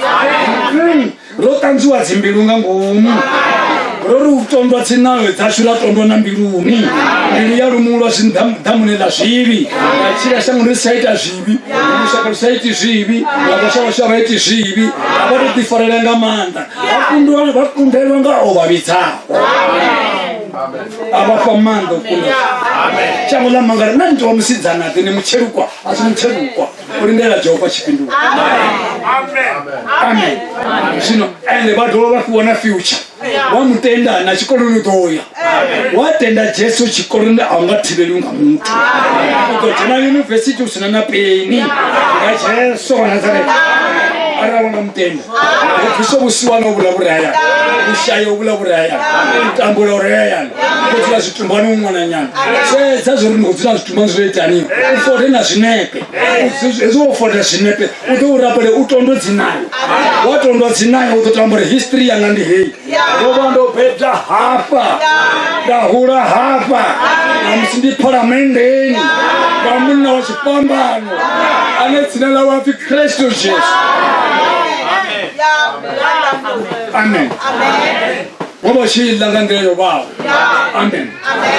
A: ro ṱanzwiwa dzimbilu nga ngomu ro ri u tondwa dzinayo dzashu ra tondwa na mbiluni mbilu ya lumulwa ḓamune ḽa zwivhi ra tshila shango ri sa ita zwivhi lushaka lu sa iti zwivhi na vhaswa vhashu a vha iti zwivhi a vha tou ḓifarela nga maanḓa vha kundelwa nga o vha vhidzaho a vha fha maanḓa u kunda shango ḽa mangala na nti wa musidzana ḓe ni mutshelukwa a si mutshelukwa u lindela Jehova tshifhindulo. Amen. Zwino ende vha dovha vha fhiwa na future wa mutenda na tshikoloni u ḓo ya wa tenda Jesu tshikoloni a u nga thivheliwi nga muthu u ḓo dzhena yunivesithi u sina na peni nga Jesu wa Nazareta arali wa nga mutenda u bviswa vhusiwana u vhula vhuraya vhushayo u vhula vhuraya u tambula u reayani u dzula zwitumbani u ṅwananyana sedza zwo ri ni khou dzula zwitumbani zwo itani u fode na zwinepe hezwi wo foda zwinepe u ḓo u rabele u tondwe dzinayo wa tondwa dzinayo u ḓo tamba uri history yanga ndi heyi ndo vha ndo bebwa hafha nda hula hafha na musi ndi phalamenndeni nga munna wa tshifhambano ane dzina ḽawe apfi Kristo Jesu. Amen. Wo vha tshi ḽa nga nḓila yo vhaho. Amen.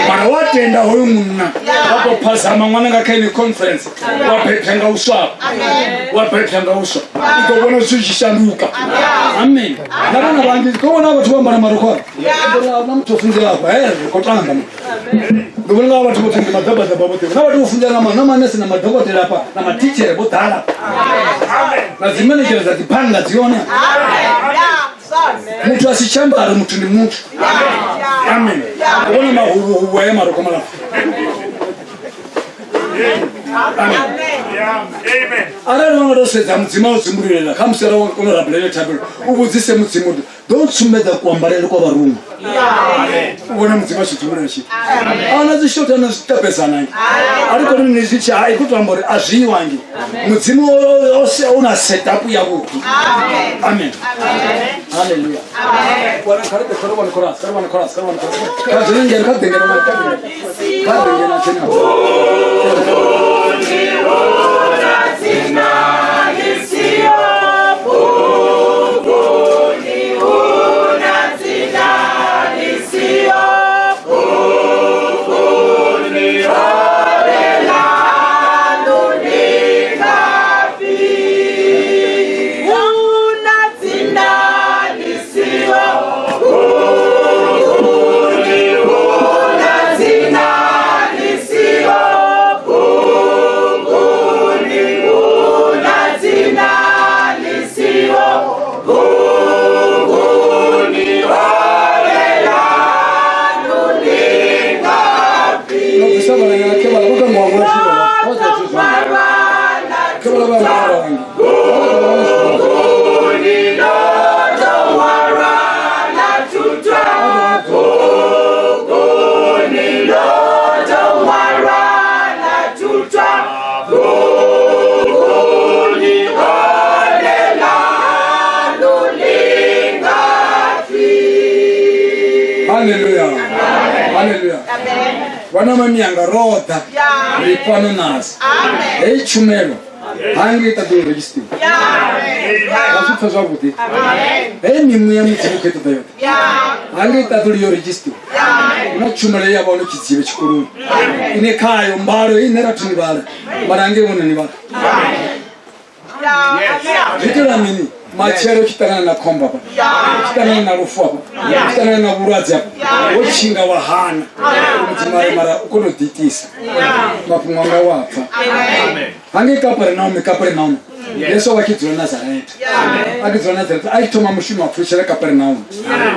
A: Mara wa tenda hoyu munna wa tou phazama ṅwana nga kha ine conference wa bebya nga uswa wa bebya nga uswa u ḓo vhona zwithu zwi tshi shanduka. Amen. Na vhana vhanzhi ḓo vhona vhathu vho ambara marukhu na muthu o funzeaho ri khou tamba. Ndo vhona nga vhathu vho funza maḓabaḓaba vhoṱhe na vhathu vho funza na na manese na madokotela afha na mathitshere vho ḓala na dzi manedzhere dza dzibannga dzi hone. Muthu a si tshiambaro, muthu ndi muthu. Amen. U vhona mahuvhuhuvhu aya marokho malapfu. Amen. Arali wa nga to sedza Mudzimu a u dzumbululela, khamusi arali wa nga kona u rabela iyo thabelo, u vhudzise Mudzimu uri ḓo ntsumbedza kuambarele kwa vharuṅwa. U vhona Mudzimu a tshi dzumbululela tshithu. A na dzi shotha na zwitapedzana. A ri koni ni zwi tshi ha i khou to amba uri a zwi wangi. Mudzimu o na setup yavhuḓi. Amen. Hallelujah. Wena kha ri ḓe, kha ri vhone chorus, kha ri vhone chorus, kha ri vhone chorus. Kha dzhene ngeno, kha ḓe ngeno, kha ḓe ngeno. Kha ḓe ngeno, dzhena. Hallelujah. Hallelujah. Vhana mamianga roda ri fhano nasi. Heyi tshumelo hangei ṱaḓulu register. Vha zwi pfa zwavhuḓi. Heyi mimuya Mudzimu khou i ṱoḓa yoṱhe. Hangei ṱaḓulu yo register. Hu na tshumelo ye ya vha hone tshidzivhe tshikoloni. Ine khayo mbalo ine ra thu ni vhala. Mara hangei vhone ni vhala. Zwi itela mini? Matshelo tshi ṱangana na khombo hafha, tshi ṱangana na lufu hafha, tshi ṱangana na vhulwadze hafha, wo tshinga wa hana Mudzimu ari mara u kone u ḓiitisa mafhungo anga wa pfa. Hangei Kapernaumi, Kapernaumi Yesu wa tshi dzula Nazareta, a tshi dzula Nazareta a tshi thoma mushumo wa pfutshela Kapernaumi,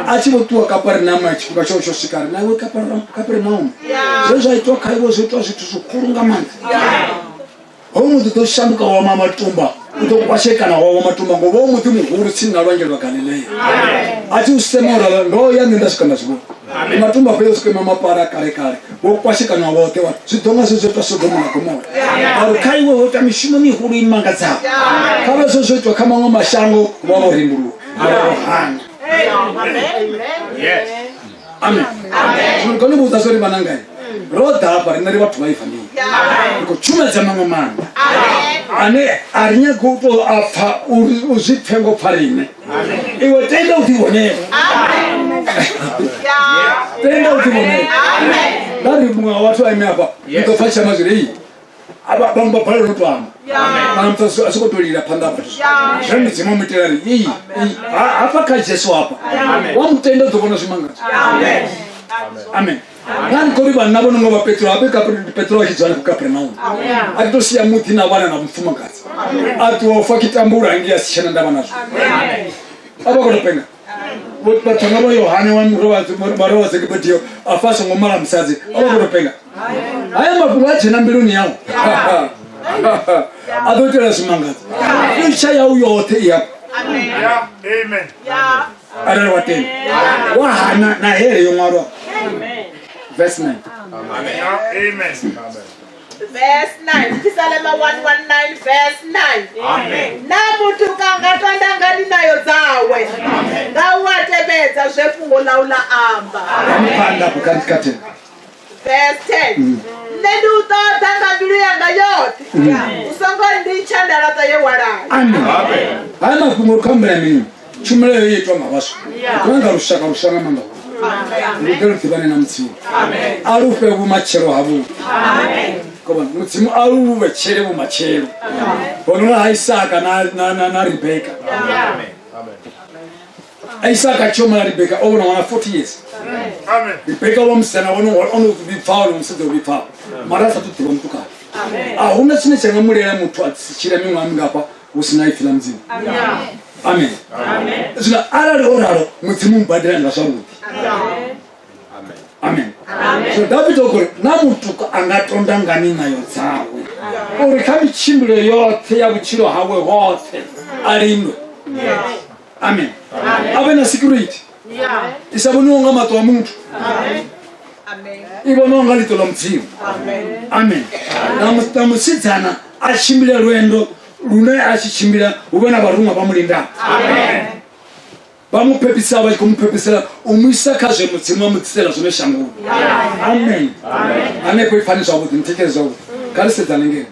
A: a tshi vho ṱuwa Kapernaumi tshifhinga tshawe tsho swika ari na iwe Kapernaumi, zwe zwa itwa kha iwe zwo itwa zwithu zwihulu nga maanḓa. Hoyu muḓi u ḓo shanduka wa vha matumba, u ḓo kwashekana wa vha matumba, ngo vha u muḓi muhulu tsini na lwanzhe lwa Galilea. A tshi u sema u ralo, ndo ya nṋe nda swika nda zwi vhona. Ndi matumba fhedzi o swika ima mapala kale kale, wo kwashekanywa woṱhe, wa zwi ḓo nga zwe zwo itwa Sodoma na Gomora. Ngauri kha iwe ho ita mishumo mihulu i mangadzaho, kha vhe zwe zwo itwa kha maṅwe mashango vho vha vho rembuluwa, mara vho hana. Amen. Zwino ndi khou ni vhudza zwo ri vhananga, ro ḓa hafha riṋe ri vhathu vha ivangeli, ri khou tshumedza maṅwe maanḓa ane a ri nyagi u tou a pfa uri u zwi pfe ngo pfa riṋe. Iwe tenda u ḓivhonela, tenda u ḓivhonela. Nda ri muṅwe wa vhathu a ime hafha, ni ḓo pfa tshama zwi rei vhaṅwe vha balelwa u to amba, kana muthu a sokou tou lila phanḓa ha vhathu zwe Mudzimu mu itela ri iyi hafha kha Jesu hafha wa mutenda u ḓo vhona zwimangadzo. Amen. Nga ni khou ri vhanna vho no nga vha Petro, habe Petro a tshi dzula hanefho Kapernaum, a tshi tou sia muḓi na vhana na mufumakadzi, a ṱuwa u fa kitambula hangei a si tshena ndavha nazwo, a vha khou tou penga. Vhathanga vha Yohane wa murwa wa Zebedio a fa a songo mala musadzi, a vha khou tou penga. Haya mafhungo a tshena mbiluni yau a ḓo itela zwimangadzo, future yau yoṱhe i hafha arali wa tenda wa hana na hele yo ṅwalwa. Verse 9.
B: Verse 9. Psalm 119 verse 9. Amen. Na muthu ka nga tonda ngani nayo dzawe, nga u a tevhedza zwe fhungo ḽau ḽa amba.
A: Phanḓa afho kha kha 10.
B: Verse 10. Nṋe ndi u ṱoḓa nga mbilu yanga yoṱhe, u songo nditsha nda laṱa ye wa laya.
A: Amen. Haya mafhungo ri khou ambela mini? Tshumelo yo itwa nga vhaswa, ri khou nyaga lushaka luswa nga maanḓa lu ḓe lu ḓivhane na Mudzimu, a lu fhe vhumatshelo havhuḓi. Kobana Mudzimu a lu vhetshele vhumatshelo honola ha Isaka na Rebeka. Isaka tshi mala Rebeka o vhona ṅwana 40 years. Rebeka wa musidzana ono vhibvaho na musidzana o vhibvaho, mara a sa tu ḓivha mutukana. A huna tshine tsha nga mulela muthu a si tshila miṅwaha mingafha hu si na ipfi ḽa Mudzimu. Amen. Zwino arali o ralo, Mudzimu mubadela nga zwavhuḓi. Amen. So David o khou na mutuka a nga tonda ngani nayo dzawe uri kha mitshimbilo yoṱhe ya vhutshilo hawe hoṱhe a lindwe. Amen. A vhe na security i sa vhoniwo nga maṱo a muthu, i vhoniwa nga ḽiṱo ḽa Mudzimu. Amen. Na musidzana a tshimbile lwendo lune a tshi tshimbila hu vhe na vharuṅwa vha mu lindaho, vha mu phephisa, vha tshi khou mu phephisela u mu isa kha zwe Mudzimu a mu ḓisela zwone shangoni. Amen. Hanefho ipfani zwavhuḓi, ni thetshelese zwavhuḓi, kha ri sedzane ngeno.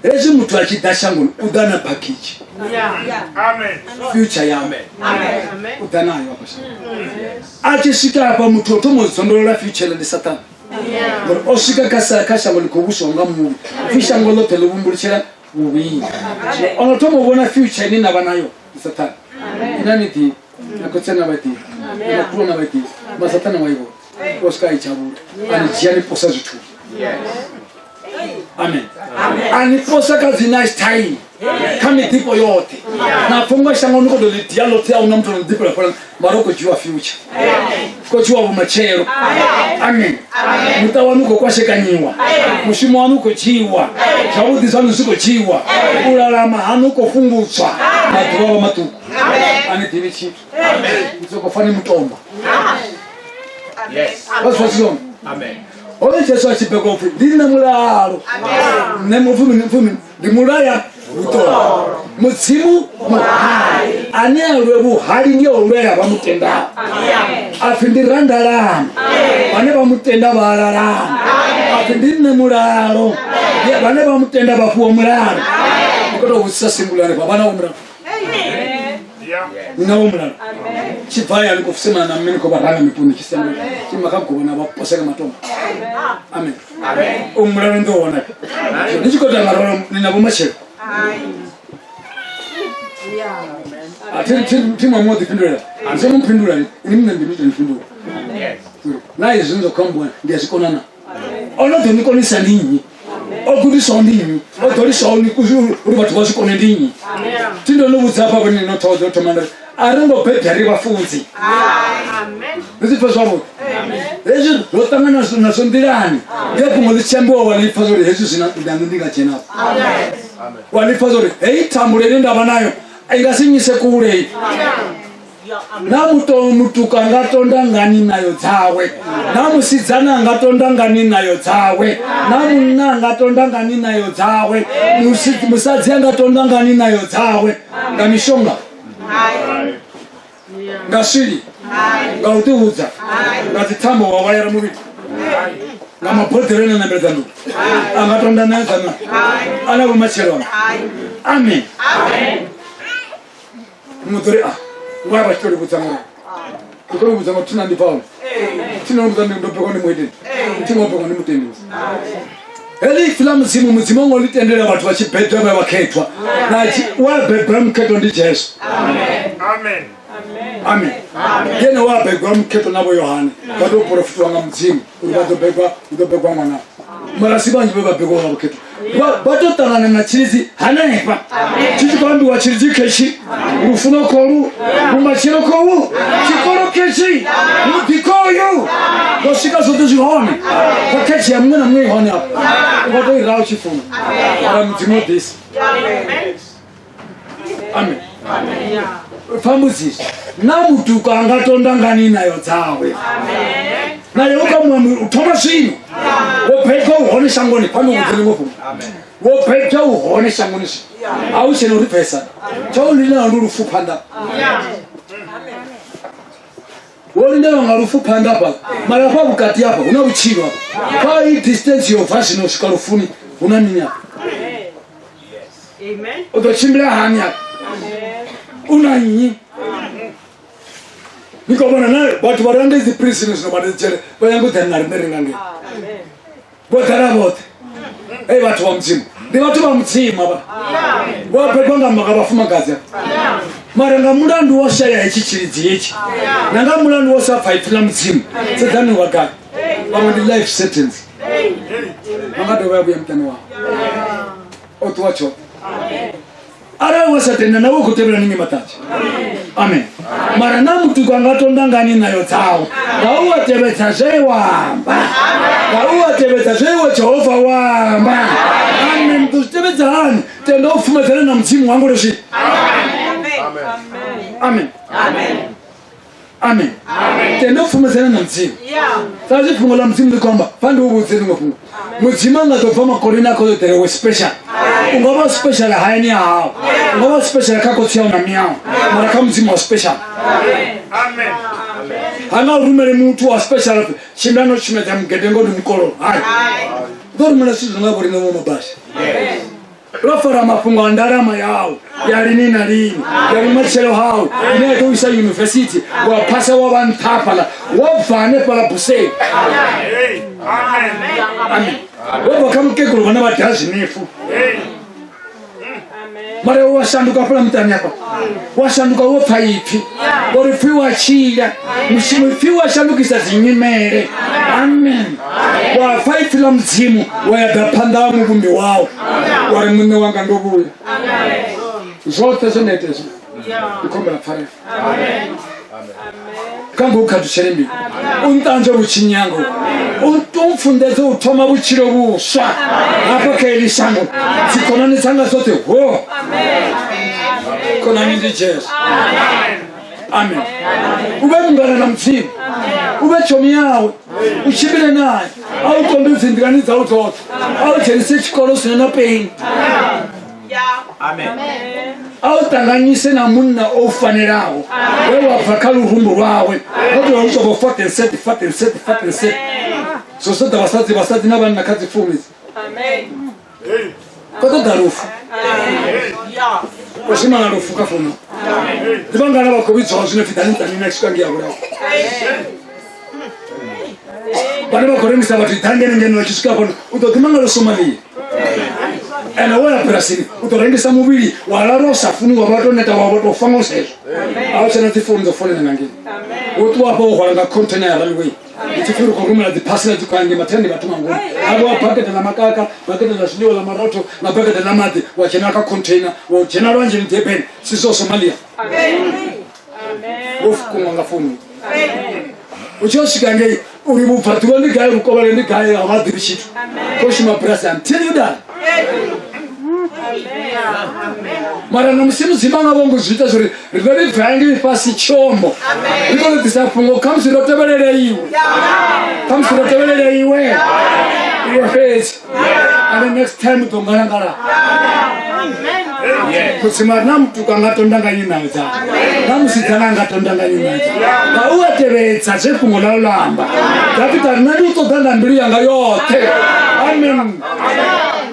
A: Hezwi muthu a tshi ḓa shangoni u ḓa na package. Future yawe u ḓa nayo afha shangoni. A tshi swika hafha muthu o thoma u dzondolola future ndi Sathane, ngori o swika kha shango ḽi khou vhuswaho nga muvhi, pfhi shango ḽoṱhe ḽo vhumbulutshela vhuvhili. Zwino ono thoma u vhona future ine na vha nayo ndi Sathane. Ina ni ḓivhi na khotsi na vha ḓivhi na makhulu na vha ḓivhi, ma Sathane wa i vhona, o swika a i tshavhula a ni dzhia ni posa zwithu. Amen. A ni posa kha dzi nice time, kha miḓifho yoṱhe na pfungwa shango ni khou ḓo ḽi dia ḽoṱhe, a huna muthu ano ḓifhela fhala, mara u khou dzhiwa future, khou dzhiwa vhumatshelo. Amen. Muṱa wanu u khou kwashekanyiwa, mushumo wanu u khou dzhiwa, zwavhuḓi zwanu zwi khou dzhiwa, u lalama hanu u khou fhungudzwa, maḓuvha vha maṱuku a ni ḓivhi tshithu, ni sokou fa ni mutomba. Vha zwi pfa zwone. Hone Jesu a tshi bebwa upfi ndi nṋe mulalo, nṋe mupfumi ndi mulaya vhuṱolo, Mudzimu muhali ane a lwe vhuhali ndi o lwela vha mu tendaho. A pfi ndi randalama, vhane vha mu tenda vha lalama. A pfi ndi nṋe mulalo, vhane vha mu tenda vha fhiwa mulalo. Ndi khou tou vhudzisa singulo hanefha, vhana vho mulalo nina wo mulalo tshi bva hayani khou semana na mme ni khou vha ranga mipuni tshi sema tshima kha govha na vha poseka matombo. Amen. O mulalo ndi wana ni tshi khou ita ngarolo ni na vhumatshelo. Thi mwa ḓi fhindulela, ni songo mphindula ini muṋe, mbilu tou fhindula na izwi zwa khou ambiwa ndi a zwi kona na ono ḓo ni konisa ndi nnyi, o gudiswaho ndi nnyi, o ḓoliswaho uri vhathu vha zwi kone ndi nnyi? Thi ndo no vhudza hafha vhone no ṱhoho thoma ndari a ri ngo bebya ri vhafunzi, ri zwi pfa zwavhuḓi hezwi ro ṱangana nazwo nḓilani nge fhungo ḽi tshi ambiwa wa ḽi pfa zwa uri hezwi zwina nda ndi nga dzhena wa ḽi pfa zwa uri heyi thambulo ine nda vha nayo i nga si nyise kule. Na mutuka nga tonda ngani nayo dzawe, na musidzana nga tonda ngani nayo dzawe, na munna nga tonda ngani nayo dzawe, musadzi anga tonda ngani nayo dzawe, nga mishonga, nga swili, nga u ḓihudza, nga dzithambo wa wayara muvhili, nga maboḓelo ane nambedza nḓu, a nga tonda nayo dzana ana vhumatshelo. Amen. Muṅwe ḓo ri a ngwa vha tshi to livhudza ngori ndi khou livhudza ngori thina ndi bva hone, thina vhudza ndo bebwa ndi muhedeni, thi ngo bebwa ndi mutendi. Heḽi ipfi ḽa Mudzimu, Mudzimu ngo ḽi tendela vhathu vha tshi bebwa vha vhakhethwa, na wa bebwa mukhethwa ndi Jesu. Amen. Amen. Yene wa bebwa mukhethwa na vho Yohane vha tou porofitiwa nga Mudzimu uri vha ḓo bebwa, hu ḓo bebwa ṅwana, mara si vhanzhi vhe vha bebwa nga vhukhethwa vha tou ṱangana na tshilidzi hanefha tshi tshi khou ambiwa tshilidzi khetshi, lufuno kholu, vhumatshelo khou, tshikolo khetshi, muḓi khoyu ndo swika, zwoṱhe zwi hone kha khetshi ya muṅwe na muṅwe i hone afha, u nga tou i raho tshi funa, mara Mudzimu o ḓisa. Amen. Pfa mbudziso, na mutuka a nga tonda ngani nayo dzawe? Naye u kha muambi u thoma zwino wo bebwa u hone shangoni fhano vhudze ḽiṅwe fhungo, wo bebwa u hone shangoni zwino a u tshena uri bvesa tsha u lindela ndi lufu phanḓa, wo lindelwa nga lufu phanḓa hafha, mara hafha vhukati hafha hu na vhutshilo hafha kha i distance yo bva zwino u swika lufuni hu na mini hafha? U ḓo tshimbila hani hafha u na nnyi? Ni khou vhona na vhathu vha range dzi prison zwino vha dzhele vha nyanga u ḓa na riṋe ri nga ngei vho ḓala vhoṱhe. Ei vhathu vha Mudzimu ndi vhathu vha Mudzimu avha vho bebwa nga maka vhafumakadzi avha, mara nga mulandu wo shaya hetshi tshilidzi hetshi na nga mulandu wo sa pfa ipfi ḽa Mudzimu, sedzani vha gai vhaṅwe ndi life sentence, vha nga dovha ya vhuya muṱani wavho o ṱuwa tshoṱhe. Arali wa sa tenda nawe u khou tevhela ninge maṱanzhe. Amen. Mara na mutuku a nga tonda ngani ṋayo dzau nga u a tevhedza zwe wa amba, nga u a tevhedza zwe wa Jehova wa amba. Amen. Ḓo zwi tevhedza hani? Tenda u pfumedzana na Mudzimu wangu uri zwi. Amen. Amen. Tenda u pfumedzana na Mudzimu. Sa zwi fhungo ḽa Mudzimu ḽi khou amba, fa ndi u vhudze ḽiṅwe fhungo. Mudzimu a nga ḓo bva makoleni a khou ḓo ḓela we special. U nga vha special hayani ha hau. U nga vha special kha khotsi yau na miau. Mara kha Mudzimu wa special.
D: Amen.
A: Ha nga u rumele muthu wa special tshimbila no tshumedza mugede ngo ndi mukololo. Hai. U ḓo rumela zwithu zwi nga vho riṋe vho mabasi. Ro fara mafhungo a ndalama yau ya lini na lini ya vhumatshelo hau ine ya ḓo isa yunivesithi wa phasa wa vha nṱha hafhaḽa wa bva hanefhaḽa buseni.
D: Hey. Amen.
A: Amen. Wo bva kha mukegulu vhane vha daha zwinefu mara wa shanduka hafhaḽa muṱani hafha wa shanduka wo pfa ipfi uri pfi wa tshila mushumo pfi wa shandukisa dzinyimele. Amen. Wa pfa ipfi ḽa Mudzimu wa ya ḓa phanḓa ha muvhumbi wau wa ri muṋe wanga ndo vhuya zwoṱhe zwe nda ita hezwi ndi khombela pfarelo kha ngo khathutshele mbilu u nṱanzwe vhutshinyi hango u pfunḓedze u thoma vhutshilo vhuswa hafha kha heḽi shango dzikhonani dzanga dzoṱhe ho khonani ndi Jesu. Amen. U vhe mungana na Mudzimu, u vhe tshomi yawe, u tshimbile naye, a u konde dzi nḓilani dzau dzoṱhe, a u dzhenise tshikolo sina na peni, a u ṱanganyise na munna o fanelaho we wa bva kha lurumbu lwawe ho tou u sokou faten set faten set faten set zwo ṱoḓa vhasadzi vhasadzi na vhanna kha dzi founu idzi kho ṱoḓa lufu u shuma na lufu kha founu ndi vhangana vha khou vhidzwaho zwino pfi ḓani ḓani na swika ngei vhulaho vhane vha khou rengisa vhathu ḓa ngeno ngeno vha tshi swika fhano u ḓo ḓi mangala Somalia ene wo ya bulasini u ḓo rengisa muvhili wa lala u sa funi wa vha to neta wa vha to fa nga u sezwo a u tshena dzi founu dzo founela nga ngei wo ṱuwa afho wo hwala nga container ya railway u tshi pfi ri khou rumela dziphasela dzi khou ya ngei mathenda vhathu nga ngomu a vha bakete ḽa makaka bakete ḽa zwiḽiwa ḽa marotho na bakete ḽa maḓi wa dzhena kha container wa dzhena lwanzheni Durban siso Somalia wo kungwa nga founu u tshi yo swika ngei uri vhubvaḓuvha ndi gai vhukovhela ndi gai a vha ḓivhi tshithu kho shuma bulasi until you die. Mara na musi Mudzimu anga vho ngo zwi ita zwori ri ḓo ri bva ngei fhasi tshiombo ri kone u ḓisa fhungo khamusi ro tevhelela iwe, khamusi ro tevhelela iwe iwe fhedzi and next time u ḓo ngalangala. Mudzimu a ri na mutuku a nga tonda nga nyinayo dzawe na musidzana a nga tonda nga nyinayo dzawe nga u a tevhedza zwe fhungo ḽau ḽa amba. Dafita ri nṋe ndi u ṱoḓa nga mbilu yanga yoṱhe. Amen.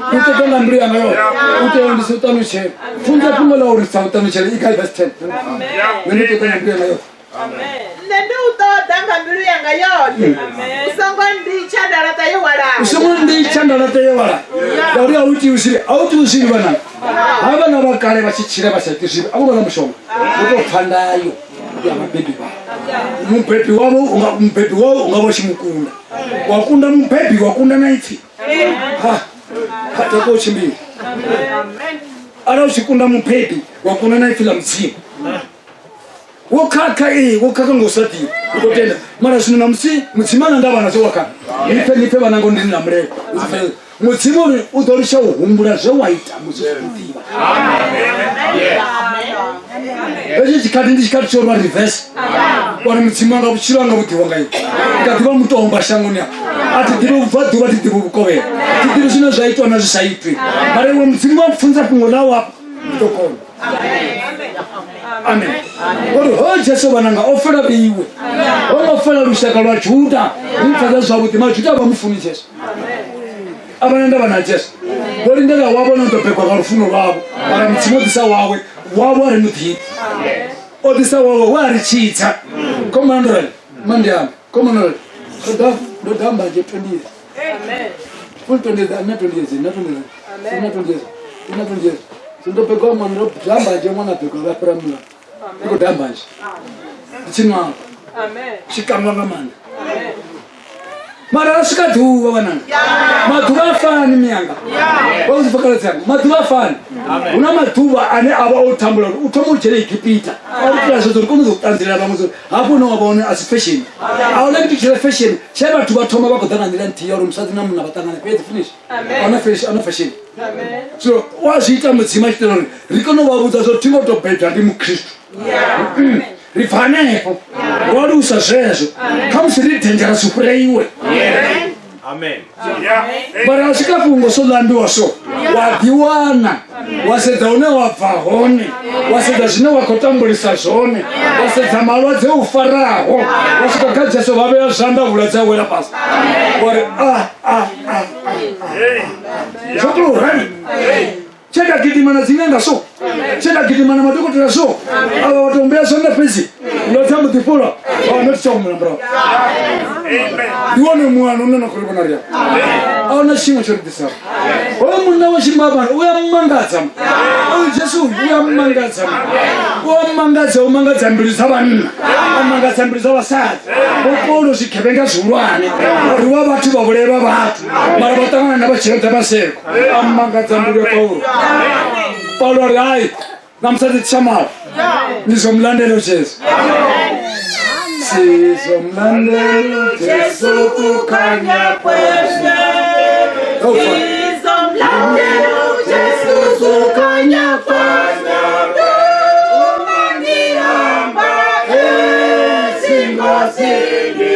A: U ṱoḓa nga mbilu yanga yoṱhe u tea u ndi sa u ṱanutshela funza fhungo ḽa uri sa u ṱanutshela i kha verse 10 nṋe ndi ṱoḓa nga mbilu yanga yoṱhe.
B: Nṋe ndi u ṱoḓa nga mbilu yanga yoṱhe u songo nditsha nda laṱa yo hwalaho.
A: U songo nditsha nda laṱa yo hwalaho ngauri a u iti zwivhi a u iti zwivhi vhana ha vhana vha kale vha tshi tshila vha sa iti zwivhi a vho vha na mushonga vho tou pfa ndayo ya vhabebi vhavho. Mubebi wavho unga mubebi wavho unga vha tshi mukunda wa kunda mubebi wa kunda na ipfi ha ha takuwa u tshimbila arali u tshi kunda mubebi wa kunda na ipfi ḽa Mudzimu. Wo khakha ee wo khakha nga u sa ḓivha u khou tenda mara zwino na musi Mudzimu ana ndavha nazwo wa khakha nipfe nipfe vhananga ndi na mulelo Mudzimu uri u ḓo litsha u humbula zwe wa ita musi u ḓivha. Hetsho tshikhathi ndi tshikhathi tsho rwa reverse uri Mudzimu anga vhutshilo anga vhu ḓivha nga iwe nga ḓivha mutomba shangoni afha a thi ḓivhi vhubva ḓuvha thi ḓivhi vhukovhela thi ḓivhi zwine zwa itwa na zwi sa itwi mara iwe Mudzimu wa pfunza fhungo ḽau afha ndi ḓo kona. Amen. Uri ho Jesu vhananga o fela vheiwe ho ngo fela lushaka lwa Juda ri pfadza zwavhuḓi Majuda vha mufuni Jesu a vha na ndavha na Jesu vho lindela wavho no ḓo begwa nga lufuno lwavho mara Mudzimu o ḓisa wawe wavho a ri muḓivhi o ḓisa wawe we a ri tshidza komandorele mandiamba komandorele ndo damba nje 20 years full 20 years na 20 years na 20 years na 20 years na 20 years ndo begwa mwana ndo damba nje mwana begwa vha fhira mula ndi khou damba nje ndi tshinwa tshikamwa nga maanḓa. Mara a swika ḓuvha vhananga. Maḓuvha a fani miyanga. Vha u zifakala tsanga. Maḓuvha a fani. Hu na maḓuvha ane a vha o tambula uri u thoma u dzhena Egipita. A ri itela zwezwo ri kone u ṱanzilela vhaṅwe uri hafho hune wa vha hone a si fashion. A huna tshithu tshi re fashion tshe vhathu vha thoma vha khou ḓa nga nḓila nthihi ya uri musadzi na munna vha ṱangane fhedzi finish. A huna fashion, a huna fashion. So wa zwi ita Mudzimu a tshi itela uri ri kone u vha vhudza zwo thi ngo to bebwa ndi Mukhristu. Ri bva hanefho ro alusa zwezwo khamusi ri dangerous u fhira iwe.
D: Amen.
A: Mara a swika fhungo so ḽa ambiwa so wa ḓiwana wa sedza hune wa bva hone wa sedza zwine wa khou tambulisa zwone wa sedza malwadze u faraho wa swika kha Jesu vha vhea zwanḓa vhulwadze a wela fhasi wa ri a a a zwo tou rali tshe nda gidima na dzin'anga so tshe nda gidima na madokotela so avha vha tou mbea zwanḓa fhedzi vhulwadze ha mbo ḓi fhola vha no thi tsha humela murahu. Ndi wone muano une na khou ri vhona ri afha a huna tshiṅwe tsho ri ḓisaho. Hoyo munna wa tshimavhana u ya mmangadza, oyu Jesu uyu u ya mmangadza, u a mmangadza, u mangadza mbilu dza vhanna, a mangadza mbilu dza vhasadzi. Vho Paulo zwigevhenga zwihulwane uri wa vhathu vha vhulaelwa vhathu mara vha ṱangana na vha tshila Damaseko, a mangadza mbilu ya Paulo. Paulo a ri hai na musadzi tshamala nizomlandela uJesu, sizomlandela uJesu kukhanya kwezwe.
B: Sizomlandela uJesu kukhanya kwezwe. Uma ngihamba ezingozini,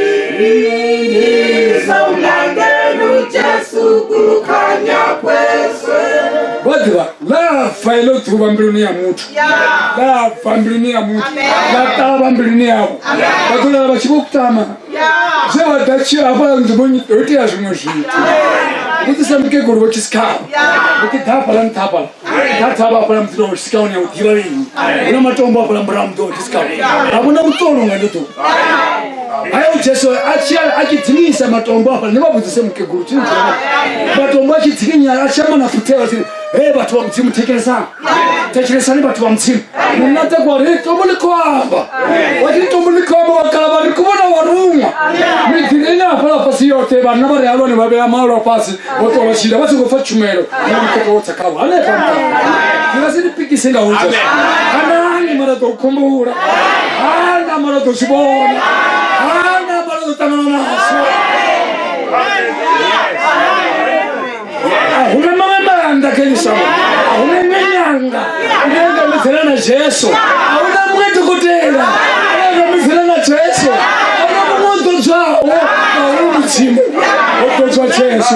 B: ngizomlandela uJesu kukhanya kwezwe.
A: Vha ḓivha ḽa fa iḽo ḓuvha mbiluni ya muthu, ḽa bva mbiluni ya muthu, ḽa ṱavha mbiluni yavho, vha ḓo lala vha tshi vho kutama zwe vha ḓa tshi hafha nḓuvho ho itea zwiṅwe zwithu. Vhudzisa mukegulu vho tshisikhaho vho ḓi ḓa hafhaḽa nṱha hafhaḽa kha thavha hafhaḽa muḓini wa tshisikhaho ni a u ḓivha lini hu na matombo hafhaḽa murahu muḓi wa tshisikhaho ha vhona muṱolo nga ndo ḓuvha hayo Jesu a tshi a tshi dzingisa matombo hafhaḽa ni vha vhudzise mukegulu tshini matombo a tshi dzinginya a tshi amba na futheo a tshi he vhathu vha Mudzimu thetshelesani, thetshelesani vhathu vha Mudzimu. Munna takuwa ri tombo ḽi khou amba, vha tshi tombo ḽi khou amba vha kala vha ri khou vhona vharuṅwa miḓini ine hafhaḽa fhasi yoṱhe vhanna vha re halwane vha vhea malwa fhasi vho ṱuwa vha tshila vha songo pfa tshumelo na mukete wo tsa khavho hanefha nṱha. Ni nga si ni pikise nga hoyu Jesu hanani mara ḓo khumbula hana mara ḓo zwi vhona hana mara ḓo ṱangana nazwo. A huna maṅwe maanḓa kha shango, a huna iṅwe nyanga ine ya nga ambedzana na Jesu, a huna muṅwe dokotela ane a nga ambedzana na Jesu, a huna muṅwe o ḓodzwaho nga hoyu Mudzimu o ḓodzwa Jesu Kristo.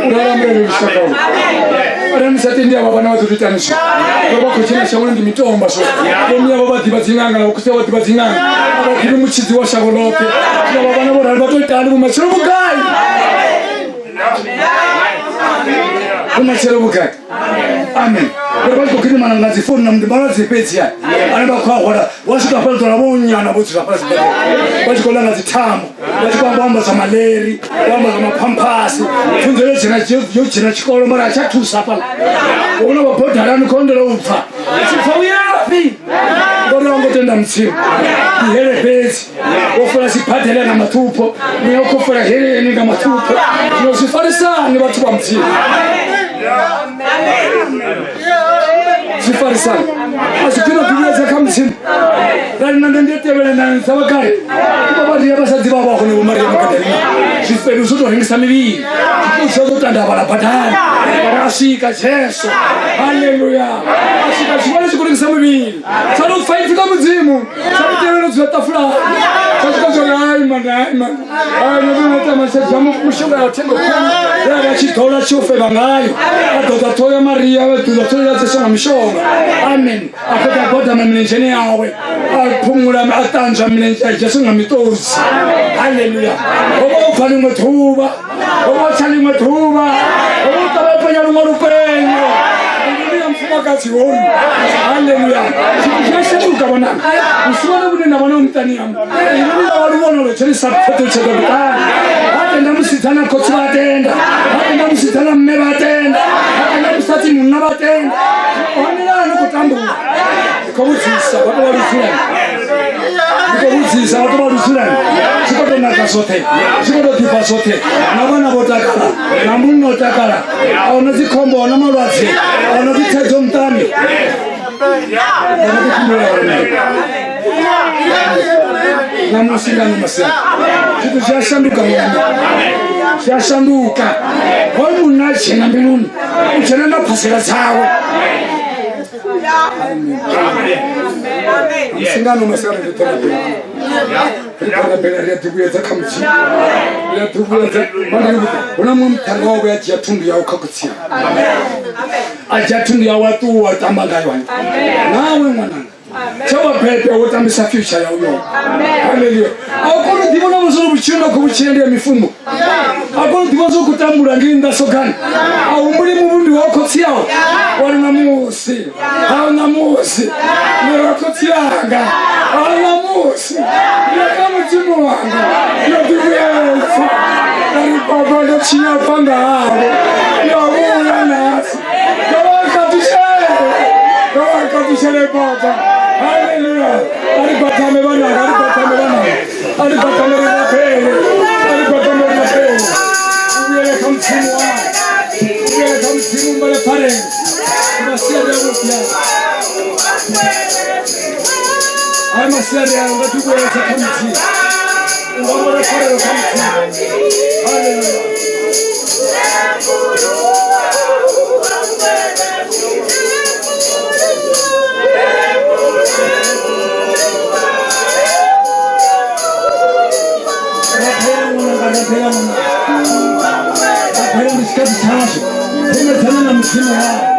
A: Ulalamulele lushaka ulu. Arali ni sa tendi avha vhana vha ḓo tou itani zwo vha vha khou dzhena shangoni ndi mitomba zwo vhomme avho vha ḓivha dzin'anga na vhokhotsi avho vha ḓivha dzin'anga a vha ḓivhi mutshidzi wa shango ḽoṱhe. Zwino avha vhana vho rali vha tou itani vhumatshelo vhugai? Vhumatshelo vhugai? Amen. Uri vha tshi khou gidimana nga dzi founu na ndi malwadze fhedzi aya ane vha khou a hwala wa swika hafhaḽa ḓo vho nyana vho dzula hafhaḽa sibadela vha tshi khou ḽa nga dzi thambo vha tshi khou amba amba zwa maleri vha amba zwa maphamphasi pfunzo yo dzhena yo dzhena tshikolo mara a tsha thusa hafhaḽa huna vha bodalani khou ndela u pfa tshi pfa uyafhi ngori a ngo tenda Mudzimu ndi hele fhedzi wo fola sibadela nga maṱhupho muya u khou fola heleni nga maṱhupho zwino zwi farisani vhathu vha Mudzimu zwi farisani a zwi khwine ḓivhuyedza kha Mudzimu rali nande ndi tevhela ndani dza vhakale vha vha vha sa ḓivha vha hone vho Maria Magdalena zwifhedu zwo tou rengisa mivhili zwo tou tandavhala badani mara a swika Jesu haleluya a swika tshivhone tshi khou rengisa mivhili tsha tou pfa ipfi ḽa Mudzimu tsha tou tevhela dzula ṱafulani tsha swika zwa ri hai mani hai mani hai no tama tsha dzhia mushonga ya thengo khulu ya vha tshi ḓola tshi u fevha ngayo a ḓodza ṱhoho ya Maria a ḓodza ṱhoho ya Jesu nga mishonga amen a fhedza a gwadama milenzheni yawe a phumula a ṱanzwa milenzhe ya Jesu nga miṱodzi haleluya ho vha u pfa ḽiṅwe ḓuvha ho vha u tsha ḽiṅwe ḓuvha ho vha u ṱavha penya luṅwe lupenyo mbiluni ya mufumakadzi hoyu haleluya tshithu tshi a shanduka vhonani vhusiwana vhune na vha naho muṱani yaṋu inwi ni vha luvhona lwo dzhenisa phaṱhutshedzo muṱani vha tenda musidzana khotsi vha tenda vha tenda musidzana mme vha tenda vha tenda musadzi munna vha tenda honelani khou tambula ndi khou vhudzisa vha tou vha ludzulani ndi khou vhudzisa vha tou vha ludzulani tshi khou tou tou naka zwoṱhe, zwi khou tou ḓifha zwoṱhe, na vhana vho takala, na munna o takala, a huna dzikhombo, a huna malwadze, a huna dzithaidzo muṱani. Ṋamusi nga ṋamusi zwithu zwi a shanduka, ṅwana zwi a shanduka. Hoyu munna a dzhena mbiluni, u dzhena na phasela dzawe. Musi nga ano masiari ri ḓo rabela, ri ḓo rabela, ri a ḓivhuyedza kha Mudzimu, ri a ḓivhuyedza. Hu na muṅwe muṱhannga wa vhuya dzhia thundu yawe kha khotsi yawe, a dzhia thundu yawe a ṱuwa a tamba ngayo hanefho. Nawe ṅwananga, tshe wa bebe wo tambisa future yau yone. Haleluya. A u koni u ḓivha na musi uri vhutshilo na khou vhutshila ndi ya mifumo, a koni u ḓivha zwo khou tambula ngei nnḓa sogani, a humbuli muvhumbi wa khotsi yawe, wa ri ṋamusi ha ṋamusi mara khotsi yanga, ha ṋamusi ndi ya kha Mudzimu wanga, ndo ḓivhuyedza, nda ri baba ndo tshinya phanḓa havho, ndo vhuya nasi, ndo vha khathutshele, ndo vha khathutshele baba. Haleluya. A ri gwadame vhananga, a ri gwadame vhananga, a ri gwadame ri rabele, a ri gwadame ri rabele. U vhuyele kha Mudzimu wau, u vhuyele kha Mudzimu, humbele pfarelo. Ndi masiari avhuḓi aya, haya masiari aya unga ḓi vhuyedza kha Mudzimu, unga humbela pfarelo kha Mudzimu. Haleluya. Rabela ṅwananga, rabela ṅwananga, rabela. Ndi tshikhathi tshashu, pfumedzana na Mudzimu wau.